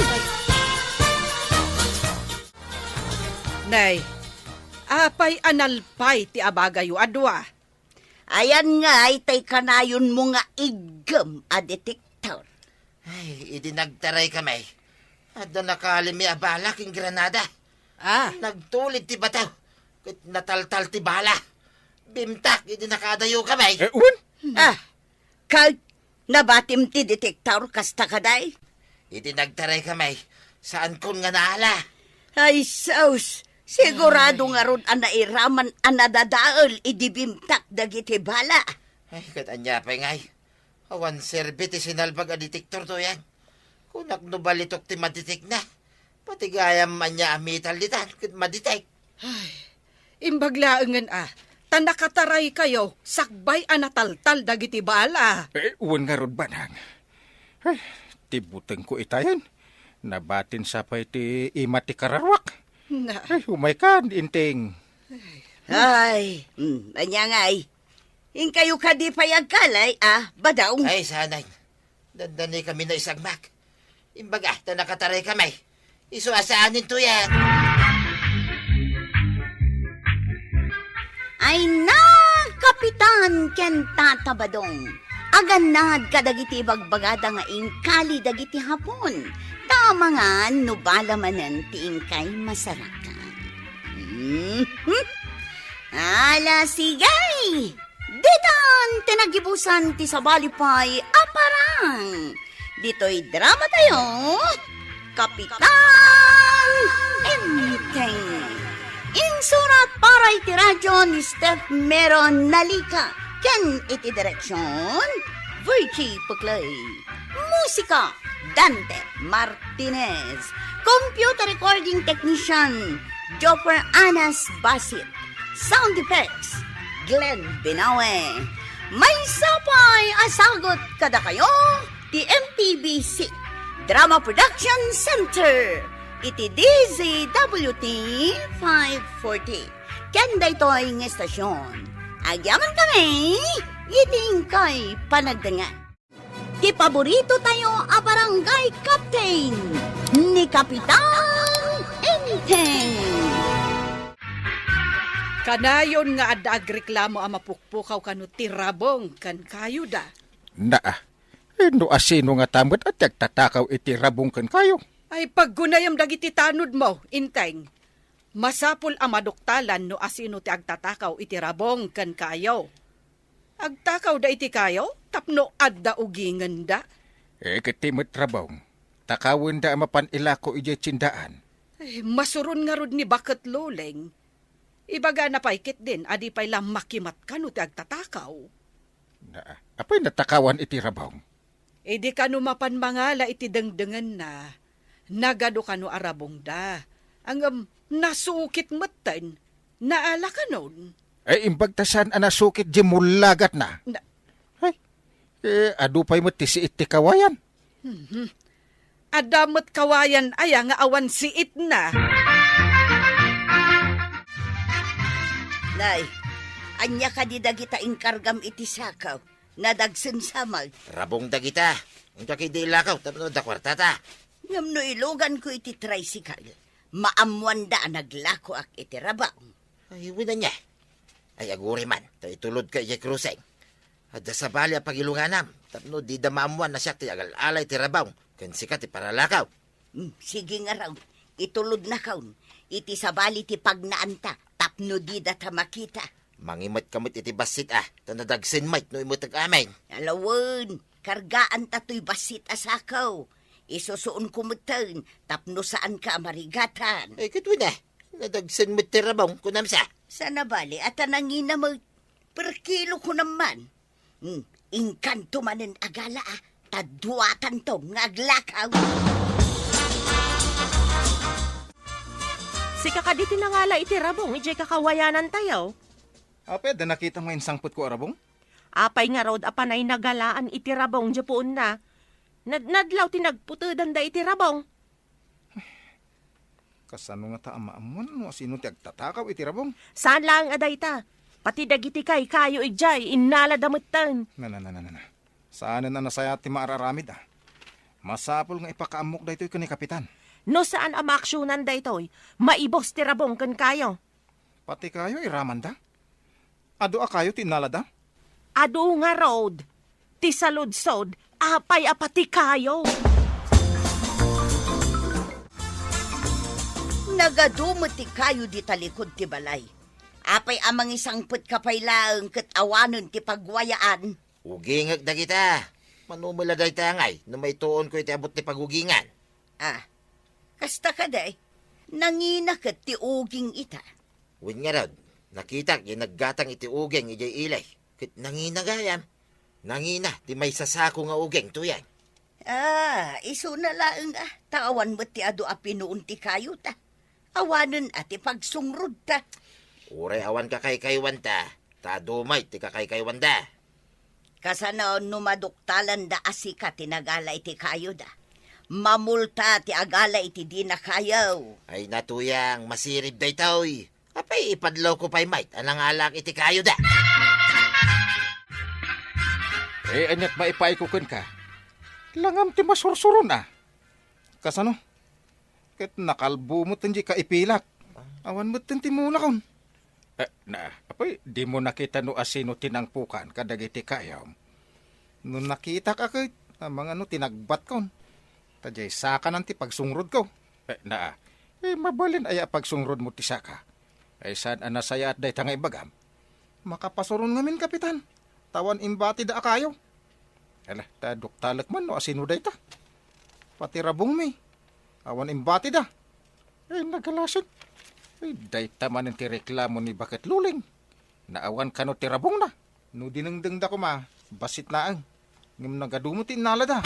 Nay, apay a nalpay ti abagayo a dua? Ayan ngay tay kanayonmo nga iggem a detektor. Ay, idi nagtaray kami, adda nakalimi a bala ken granada. Ah. Nagtulid ti bato, ket nataltal ti bala. Bimtak idi nakadayo kami. Eh, wen? Ah, ket nabatim ti detektor kasta kadi? Idi nagtaray kami, saankon nga naala. Ay, sus! Sigurado Ay. ngarud a nairaman a nadadael idi bimtak dagiti bala. Ay, ket ania pay ngay? Awan serbi ti sinalbag a detektor to yan. Kunak no balitok ti madetekna. Pati gayam ania a metal ditan ket madetek. Ay, imbag laengen a, ta nakataraykayo sakbay a nataltal dagiti bala. Eh, wen ngarud, Banang. Ay, ti butengko itayen. Nabatin sa pay ti ima ti kararuak. Na. Ay, umaykan, Inting. Ay, mm, ania ngay? Inkayo kadi pay agkali, a, Badong? Ay, sanay. Dandani kami naisagmak. Imbaga, ta nakataray kami. Isu a saanen to yan. Ay na, Kapitan ken Tata Badong. Agannad kadagiti ibagbagada nga inkali dagiti Hapon. Ta amangan no bala manen ti inkay masarakan. Mhm. Ala, sige! Ditan ti nagibusan ti sabali pay a parang. Ditoy drama tayo, Kapitan Enteng. Insurat para iti radyo ni Steph Meron Nalica ken iti direksyon, Virgie Puclay. Musika, Dante Martinez. Computer recording technician, Jopper Anas Basit. Sound effects, Glenn Binawe. Maysa pay a sagut kadakayo ti M P B C Drama Production Center iti D Z W T five forty. Ken daytoy nga estasyon, agyaman kami iti inkay panagdengngeg. Ti paborito tayo a barangay captain, ni Kapitan Enteng. Kanayon nga adda agreklamo a mapukpukaw kano ti rabong ken kayoda. Naa. Apay no asino ngata met a ti agtatakaw iti rabong kenkayo? Ay, paggunayam dagiti tanodmo, Inteng. Masapul a maduktalan no asino ti agtatakaw iti rabong kenkayo. Agtakawda iti kayo tapno adda ugingenda. Eh, ket ti met rabong, takawenda a mapan ilako idiay tiendaan. Eh, masuron ngarud ni Baket Loleng. Ibagana pay ketdin a di pay la makimatkano ti agtatakaw. Na, apay natakawan iti rabong? Idi kano mapan mangala iti dengdengenna, nagadu kano a rabongda. Ngem nasukit metten, naalakanon. Ay, imbag ta saan a nasukit di mullagatna. Na- Ay, eh, adu pay met ti siit ti kawayan. Mhm. Adda met kawayan aya nga awan siitna. Nay, ania kadi dagita inkargam iti sakaw? Nadagsen sa met. Rabong dagita. Inka kay di ilakaw tapno adda kuartata. Ngem no iluganko iti tricycle, maammoanda a naglakoak iti rabong. Ay, wen ania. Ay, aguray man, ta itulodka idiay kruseng. Adda sabali a pagilunganam, tapno dida maammoan a siak ti agal-ala iti rabong, ken sika ti paralakaw. Hmm, sige ngarud, itulodnakon iti sabali ti pagnaanta, tapno didata makita. Mangimetka met iti bassit a, ta nadagsen met no imetek amin. Ala wen, kargaanta toy bassit a sakaw. Isusuonko metten, tapno saanka a marigatan. Ay, ket wen a, nadagsen met ti rabong, kunam sa. Saan a bali a ta nangina met. Per kilo kunam man. Hmm, inkanto manen a gala a, ta duatanto nga aglakaw. Sika kadi ti nangala iti rabong idiay kakawayanantayo? Apay, adda nakitam nga insangpetko a rabong? Apay ngarud a panay nagalaan iti rabong idiay puonna? Nad-, nadlaw ti nagputedanda iti rabong. Kasano ngata a maammuan no asino ti agtatakaw iti rabong? Saan laeng a dayta. Pati dagiti kaykayo idiay, innalada metten. Na, na, na, na, na, na. Saanen a nasayaat ti maararamid, a. Masapul nga ipakaammok daytoy ken ni Kapitan. No saan a maaksionan daytoy, maibos ti rabong kenkayo. Pati kayo, iramanda? Adu a kayo ti innalada? Adu ngarud. Ti saludsod, apay a pati kayo? Nagadu met ti kayo di talikod ti balay. Apay a mangisangpetka pay laeng ket awanen ti pagwayaan? Ugingek dagita. Mano met la dayta ngay no maituonko iti abut ti pagugingan. Ah, kasta kadi? Nangina ket ti uging ita. Wen ngarud, nakitak diay naggatang iti uging idiay ili, ket nangina gayam. Nangina ti maysa sako nga uging tuyen. Ah, isuna laeng a, ta awan met ti adu a pinuon ti kayota. Awanen a ti pagsungrodta. Uray awan kakaykaywan ta, ta adu met ti kakaykaywan da. Kasano no maduktalan da a sika ti nagala iti kayo da? Mamulta ti agala iti dina kayo. Ay, natuyang, masirib daytoy. Apay, ipadlawko pay met a nangalaak iti kayo da. Eh, aniat maipaayko kenka? Langam ti masursuron a. Kasano? Ket nakalbo metten diay kaipilak. Awan metten ti mulakon. Eh, na, apay, dimo nakita no asino ti nangpukan kadagiti kayom? No nakitak a ket, amangan no tinagbatkon. Ta diay sakanan ti pagsungrodko. Eh, na, eh, mabalin aya a pagsungrodmo ti saka? Ay, saan a nasayaat dayta nga ibagam? Makapasuron ngamin, Kapitan. Ta awan imbatida a kayo. Ala, ta duktalek man no asino dayta. Pati rabongmi. Awan imbatida. Ay, nagalasin. Ay, dayta manen ti reklamo ni Baket Luling. Naawan kano ti rabongna. No dinengdengda koma, bassit laeng. Ngem nagadu met ti innalada.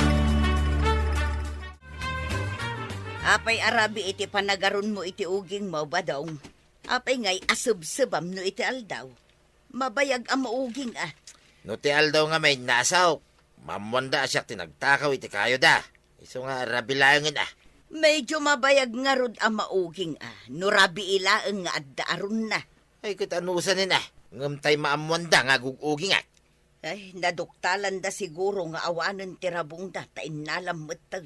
Apay a rabii ti panagarunmo iti ugingmo, Badong? Apay ngay a sebsebam no iti aldaw? Mabayag a mauging a. No ti aldaw ngamin, naasok. Maammoanda a siak ti nagtakaw iti kayoda. Isu nga rabii laengen a. Medyo mabayag ngarud a mauging a, no rabii laeng nga adda arunna. Ay, ket anusanen a, ngem tay maammoanda nga agug-ugingak. Ay, naduktalanda siguro nga awanen ti rabongda ta innalam metten.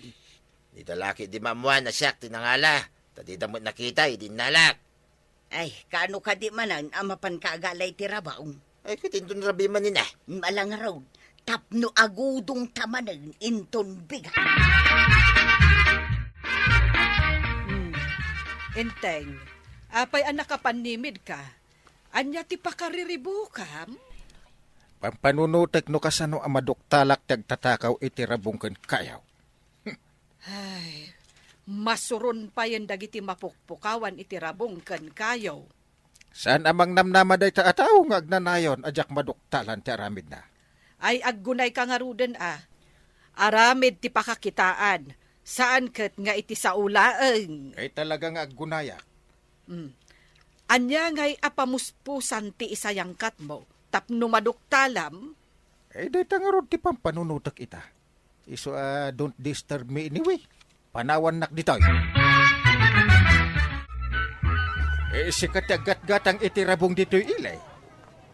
Dida la ketdi maammoan a siak ti nangala, ta dida met nakita idi innalak. Ay, kaano kadi manen a mapanka agala iti rabong? Ay, ket inton rabii manen a. Ala ngarud, tapno agudongta manen inton bigat. Hmm. Enteng, apay a nakapannimidka? Ania ti pakariribukam? Pampanunotek no kasano a maduktalak ti agtatakaw iti rabong ken kayaw. Ay, masuron payen dagiti mapukpukawan iti rabong ken kayaw. Saan a mangnamnama dayta a tao nga agnanayon a diak maduktalan ti aramidna. Ay, aggunayka ngaruden a. Aramid ti pakakitaan, saan ket nga iti sao laeng. Ay, talaga nga aggunayak. Hmm. Ania ngay a pamuspusan ti isayangkatmo tapno maduktalam? Eh, dayta ngarud ti pampanunotek ita. Isu a don't disturb me anyway. Panawannak ditoy. Eh, sika ti aggatgatang iti rabong ditoy, Ilay.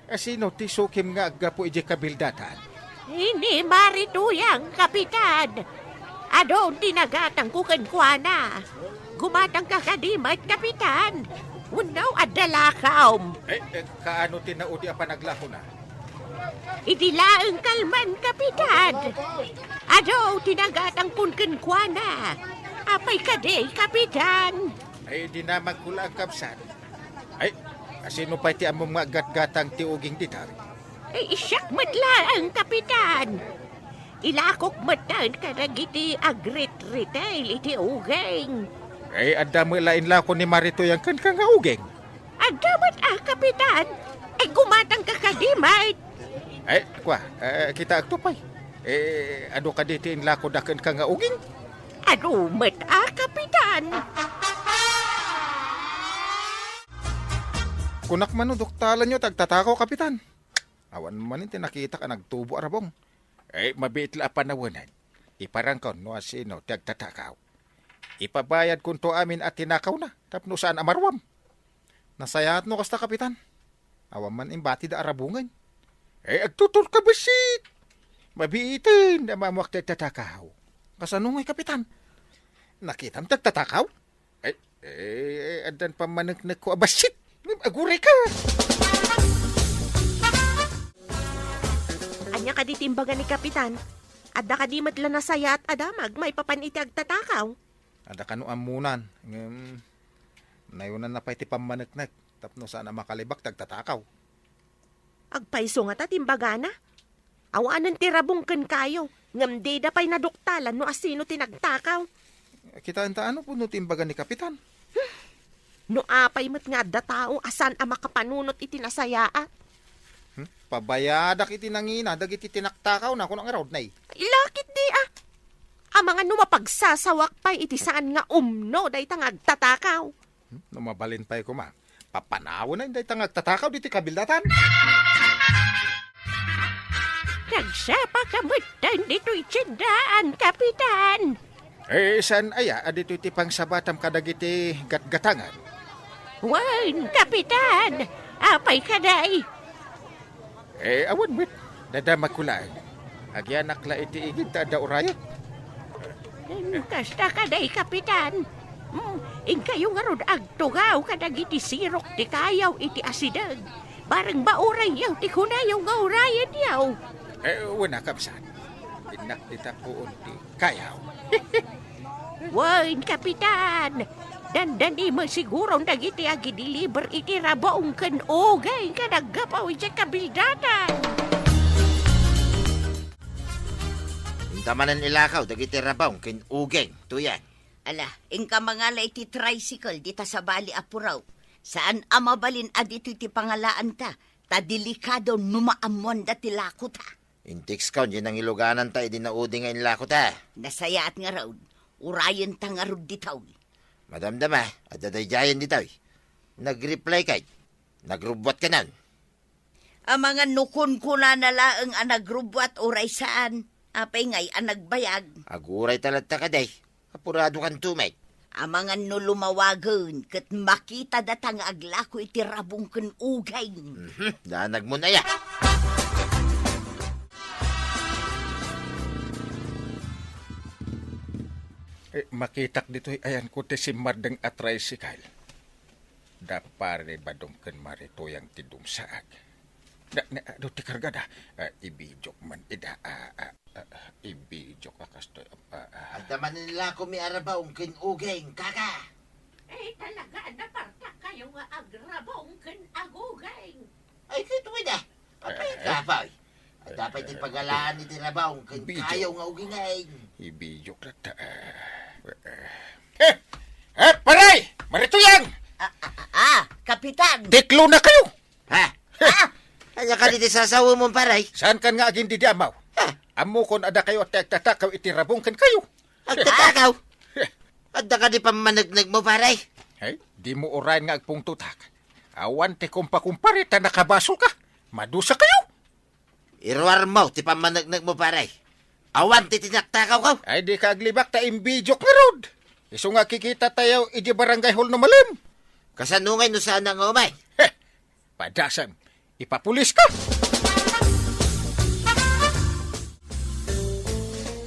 Asino ti sukim nga aggapu idiay kabildatan? Ni Mari Tuyang, Kapitan. Adu ti nagatangko kenkuana. Gumatangka kadi met, Kapitan? Wenno adda lakawm? Eh, eh, kaano ti naudi a panaglakona? Idi laeng kalman, Kapitan. Adu ti nagatangkon kenkuana. Apay kadi, Kapitan? Ay, dinamagko la, kabsat. Ay, asino pay ti ammom nga aggatgatang ti uging dita? Ay, siak met laeng, Kapitan. Ilakok metten kadagiti agrit-retail iti uging. Ay, adda met la inlako ni Mari Tuyang kenka nga uging? Adda met a, Kapitan. Ay, gumatangka kadi met? Ay, kua, eh, kitaekto pay. Eh, adu kadi ti inlakoda kenka nga uging? Adu met a, Kapitan. Kunak man no duktalanyo ti agtatakaw, Kapitan. Awan manen ti nakitak a nagtubo a rabong. Eh, mabiit la a panawen. Iparangkon no asino ti agtatakaw. Ipabayadkonto amin a tinakawna tapno saan a maruam. Nasayaat no kasta, Kapitan. Awan man imbatida a rabongen. Eh, agtuturka bassit! Mabiiten a maamuak ti agtatakaw. Kasano ngay, Kapitan? Nakitam ti agtatakaw? Ay, eh, addan pammaneknekko a bassit. Aguray ka! Ania kadi ti imbaga ni Kapitan? Adda kadi met la nasayaat a damag maipapan iti agtatakaw? Adda kano ammonan, ngem nayonanna pay ti pammaneknek tapno saan a makalibak ti agtatakaw. Agpayso ngata ti imbagana? Awanen ti rabong ken kayo, ngem dida pay naduktalan no asino ti nagtakaw. Kitaenta ano pudno ti imbaga ni Kapitan? No apay met nga adda tao a saan a makapanunot iti nasayaat. Hmm? Pabayadak iti nangina dagiti tinaktakawna, kunak ngarud, nay. Ilakit di, ah. Amangan no mapagsasawak pay iti saan nga umno dayta nga agtatakaw. Hmm? No mabalin pay koma, papanawen dayta nga agtatakaw ditoy kabildatan. Nagsapa ka metten ditoy tiendaan, Kapitan. Eh, saan aya a ditoy ti pangsabatam kadagiti gatgatangan? Wen, Kapitan, apay kadi? Eh, awan met. Nadamagko laeng. Agyanak la iti igid ta adda urayek. Kasta kadi, Kapitan. Hmm, inkayo ngarud agtugaw kadagiti sirok ti kayaw iti asideg. Bareng maurayyo ti kunayo nga urayenyo. Eh, wen a, kabsat. Innak dita puon ti kayaw. Wen, Kapitan. Dandani met siguron dagiti agideliver iti rabong ken uging nga naggapu idiay kabildatan. Inta manen ilakaw dagiti rabong ken uging, Tuyang. Ala, inka mangala iti tricycle dita sabali a puraw. Saan a mabalin a ditoy ti pangalaanta, ta delikado no maammoanda ti lakota. Intikskon diay nangilugananta idi naudi nga inlakota. Nasayaat ngarud. Urayenta ngarud ditoy. Madamdama, adda daydiayen ditoy. Nag-reply kay, nagrubbuat kanon. Amangan no kunkunana laeng a nagrubbuat uray saan, apay ngay a nagbayag? Aguray ta latta kadi. Apurado kanto met. Amangan no lumawagen ket makita data nga aglako iti rabong ken uging. Mhm, danagmon aya. Eh, makitak ditoy ayanko ti simmardeng a tricycle. Da Pare Badong ken Mari Tuyang ti dumsaag. Da, ne, adu ti kargada. Ah, ibidiok man ida, a. Lakomi a rabong ken uging, kaka. Eh, talaga, napartak kayo nga agrabong ken aguging. Ay, kituwi da. Apay, eh, kapay. Adda pay ti pagalaan iti rabong ken kayo nga ugingeng. Ibidyo ka ta. Eh, eh, pare! Marituyang! Ah, ah, ah, ah, Kapitan! Tiklo na kayo! Ha? Ha? Ania kadi ti sasawen mo, pare? Saan kan nga agin didi amaw? Ha? Ammokon adda kayo ti agtatakaw iti rabong ken kayo. Agtatakaw? Heh. Adda kadi pammaneknek mo, pare? Ay, di mo uray nga agpungtotak. Awan ti kumpakumpare ta nakabasol ka. Madusa kayo. Iruar mo ti pammaneknek mo, pare. Awan ti tinaktakawko. Ay, di ka aglibak ta imbidiok ngarud. Isu nga kikita tayo iti barangay hall no malem. Kasano ngay no saan nga umay? Heh. Padasem, ipapulis ka!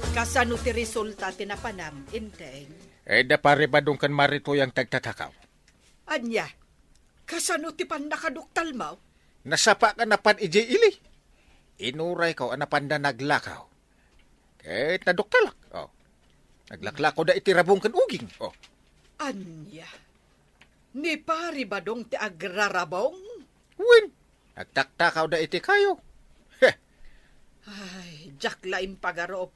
Kasano ti resulta ti napanam, Inteng? Eh, da pare Badong ken Marituyang ti agtatakaw. Ania? Kasano ti pannakaduktalmo? Nasapa ka napan idiay ili. Inurayko a napanda naglakaw. Ket naduktalak. Oh. Naglaklako da iti rabong ken uging. Oh. Ania? Ni Pari Badong ti agrarabong? Wen, nagtaktakawda iti kayo. Heh. Ay, diak la impagarup.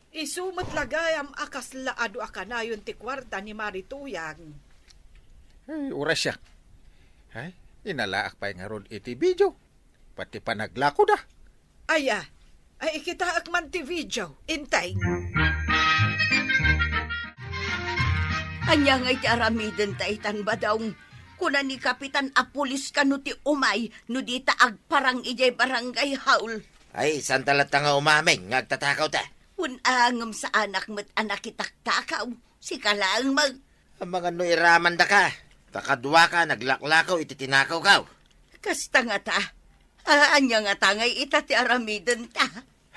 Isu met la gayam a kasla adu a kanayon ti kuarta ni Marituyang. Ay, uray siak. Ay, inalaak pay ngarud iti video. Pati panaglakoda. Aya, ay ikitaek man ti video, Inteng. Ania nga iti aramiden ta itan, Badong? Kuna ni Kapitan a pulis kano ti umay no dita agparang idiay barangay hall. Ay, saan ta latta nga umamin nga agtatakaw ta? Wen a, ngem saanak met a nakitaktakaw. Sika laeng met. Amangan no iramandaka. Ta kaduaka naglaklakaw iti tinakawkaw. Kasta ngata. A, ania ngata ngay ita ti aramidenta?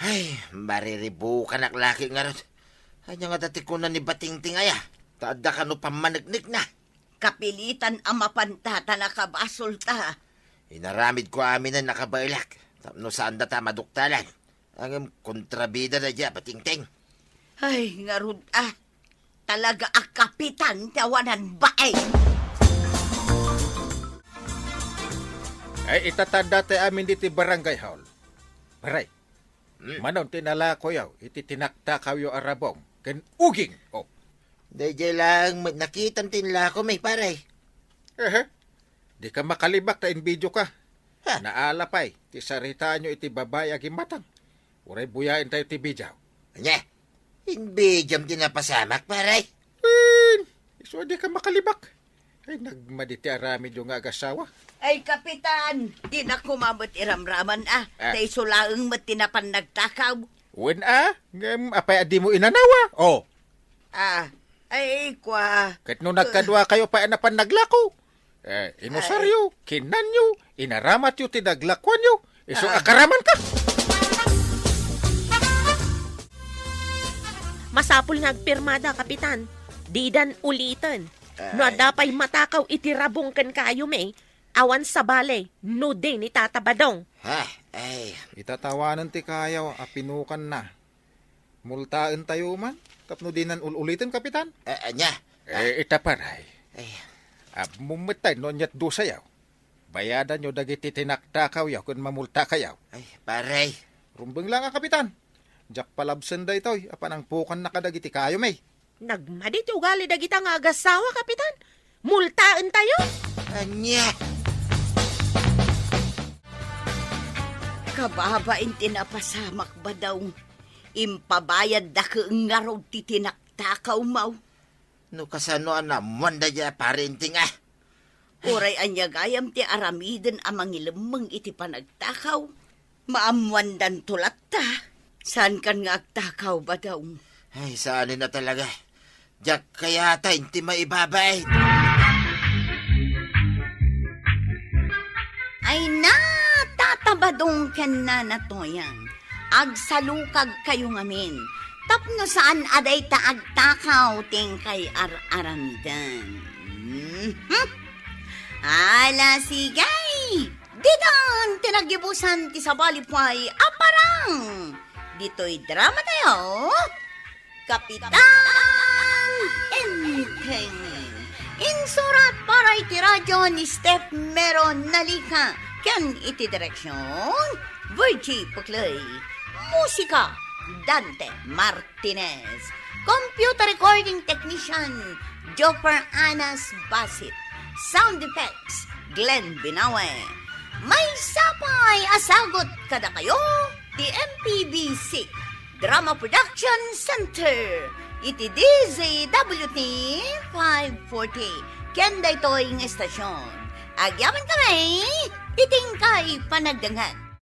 Ay, mariribukanak laki ngarud. Ania ngata ti kuna ni Batingting aya? Ta adda kano pammaneknekna. Kapilitan a mapanta ta nakabasolta. Inaramidko aminen a kabaelak tapno saandata a maduktalan. Ngem kontrabida daydiay a Batingting. Ay, ngarud a. Talaga a kapitan ti awanan baeng. Ay, itatadda ti amin diti barangay hall. Pare, hmm, manon ti nalakoyo iti tinaktakawyo a rabong ken uging? Oh. Daydiay laeng met nakitam ti inlakomi, pare. Ehe. Dika makalibak ta inbidioka. Ha? Naala pay ti saritaanyo iti babai a gimmatang. Uray buyaentayo ti video. Ania? Inbidiom ti napasamak, pare? Wen, isu a dika makalibak. Ay, nagmadi ti aramidyo nga agasawa. Ay, Kapitan, dina koma met iramraman, a. Ah. Ta isu laeng met ti napan nagtakaw. Wen a, ngem apay a dimo inanawa? Oh. Ah, ay, kua. Ket no nagkaduakayo pay a napan naglako, eh, inusaryo, kinnanyo, inaramatyo ti naglakuanyo, isu a karamanka. Masapul nga agpirmada, Kapitan. Didan uliten. No adda pay matakaw iti rabong ken kayomi, awan sabali no di ni Tata Badong. Ha? Ay. Itatawanen ti kayo a pinukanna. Multaentayo man tapno dinan ul-uliten, Kapitan? A, ania? Eh, ita, pare. Ay. Ammom met tay no aniat dusayo. Bayadanyo dagiti tinaktakawyo ken mamultakayo. Ay, pare. Rumbeng la nga, Kapitan. Diak palabsen daytoy a panangpukanna kadagiti kayomi. Nagmadi ti ugali dagita nga agasawa, Kapitan. Multaentayo. Ania? Kababain ti napasamak, Badong. Impabayadda ket ngarud ti tinaktakawmo. No kasano a naammoan daydiay a pare Inting a? Uray ania gayam ti aramiden a mangilemmeng iti panagtakaw? Maammoandanto latta. Saankan nga agtakaw, Badong? Ay, saanen a talaga. Diak kayatay ti maibabain. Ay na, Tata Badong ken Nana Toyang, agsalukagkayo ngamin tapno saan a dayta agtakaw ti inkay ar-aramiden. Mhm. Ala, sige! Didan ti naggibusan ti sabali pay a parang! Ditoy dramatayo, Kapitan Insurat para iti radio ni Steph Mero Nalica ken iti direksion, Virgie Puclay. Musika, Dante Martinez. Computer recording technician, Joffer Anas Basit. Sound effects, Glenn Binawe. Maysa pay a sagut kadakayo ti M P B C Drama Production Center iti D Z W T five forty. Ken daytoy nga estasion, agyaman kami iti inkay panagdangan.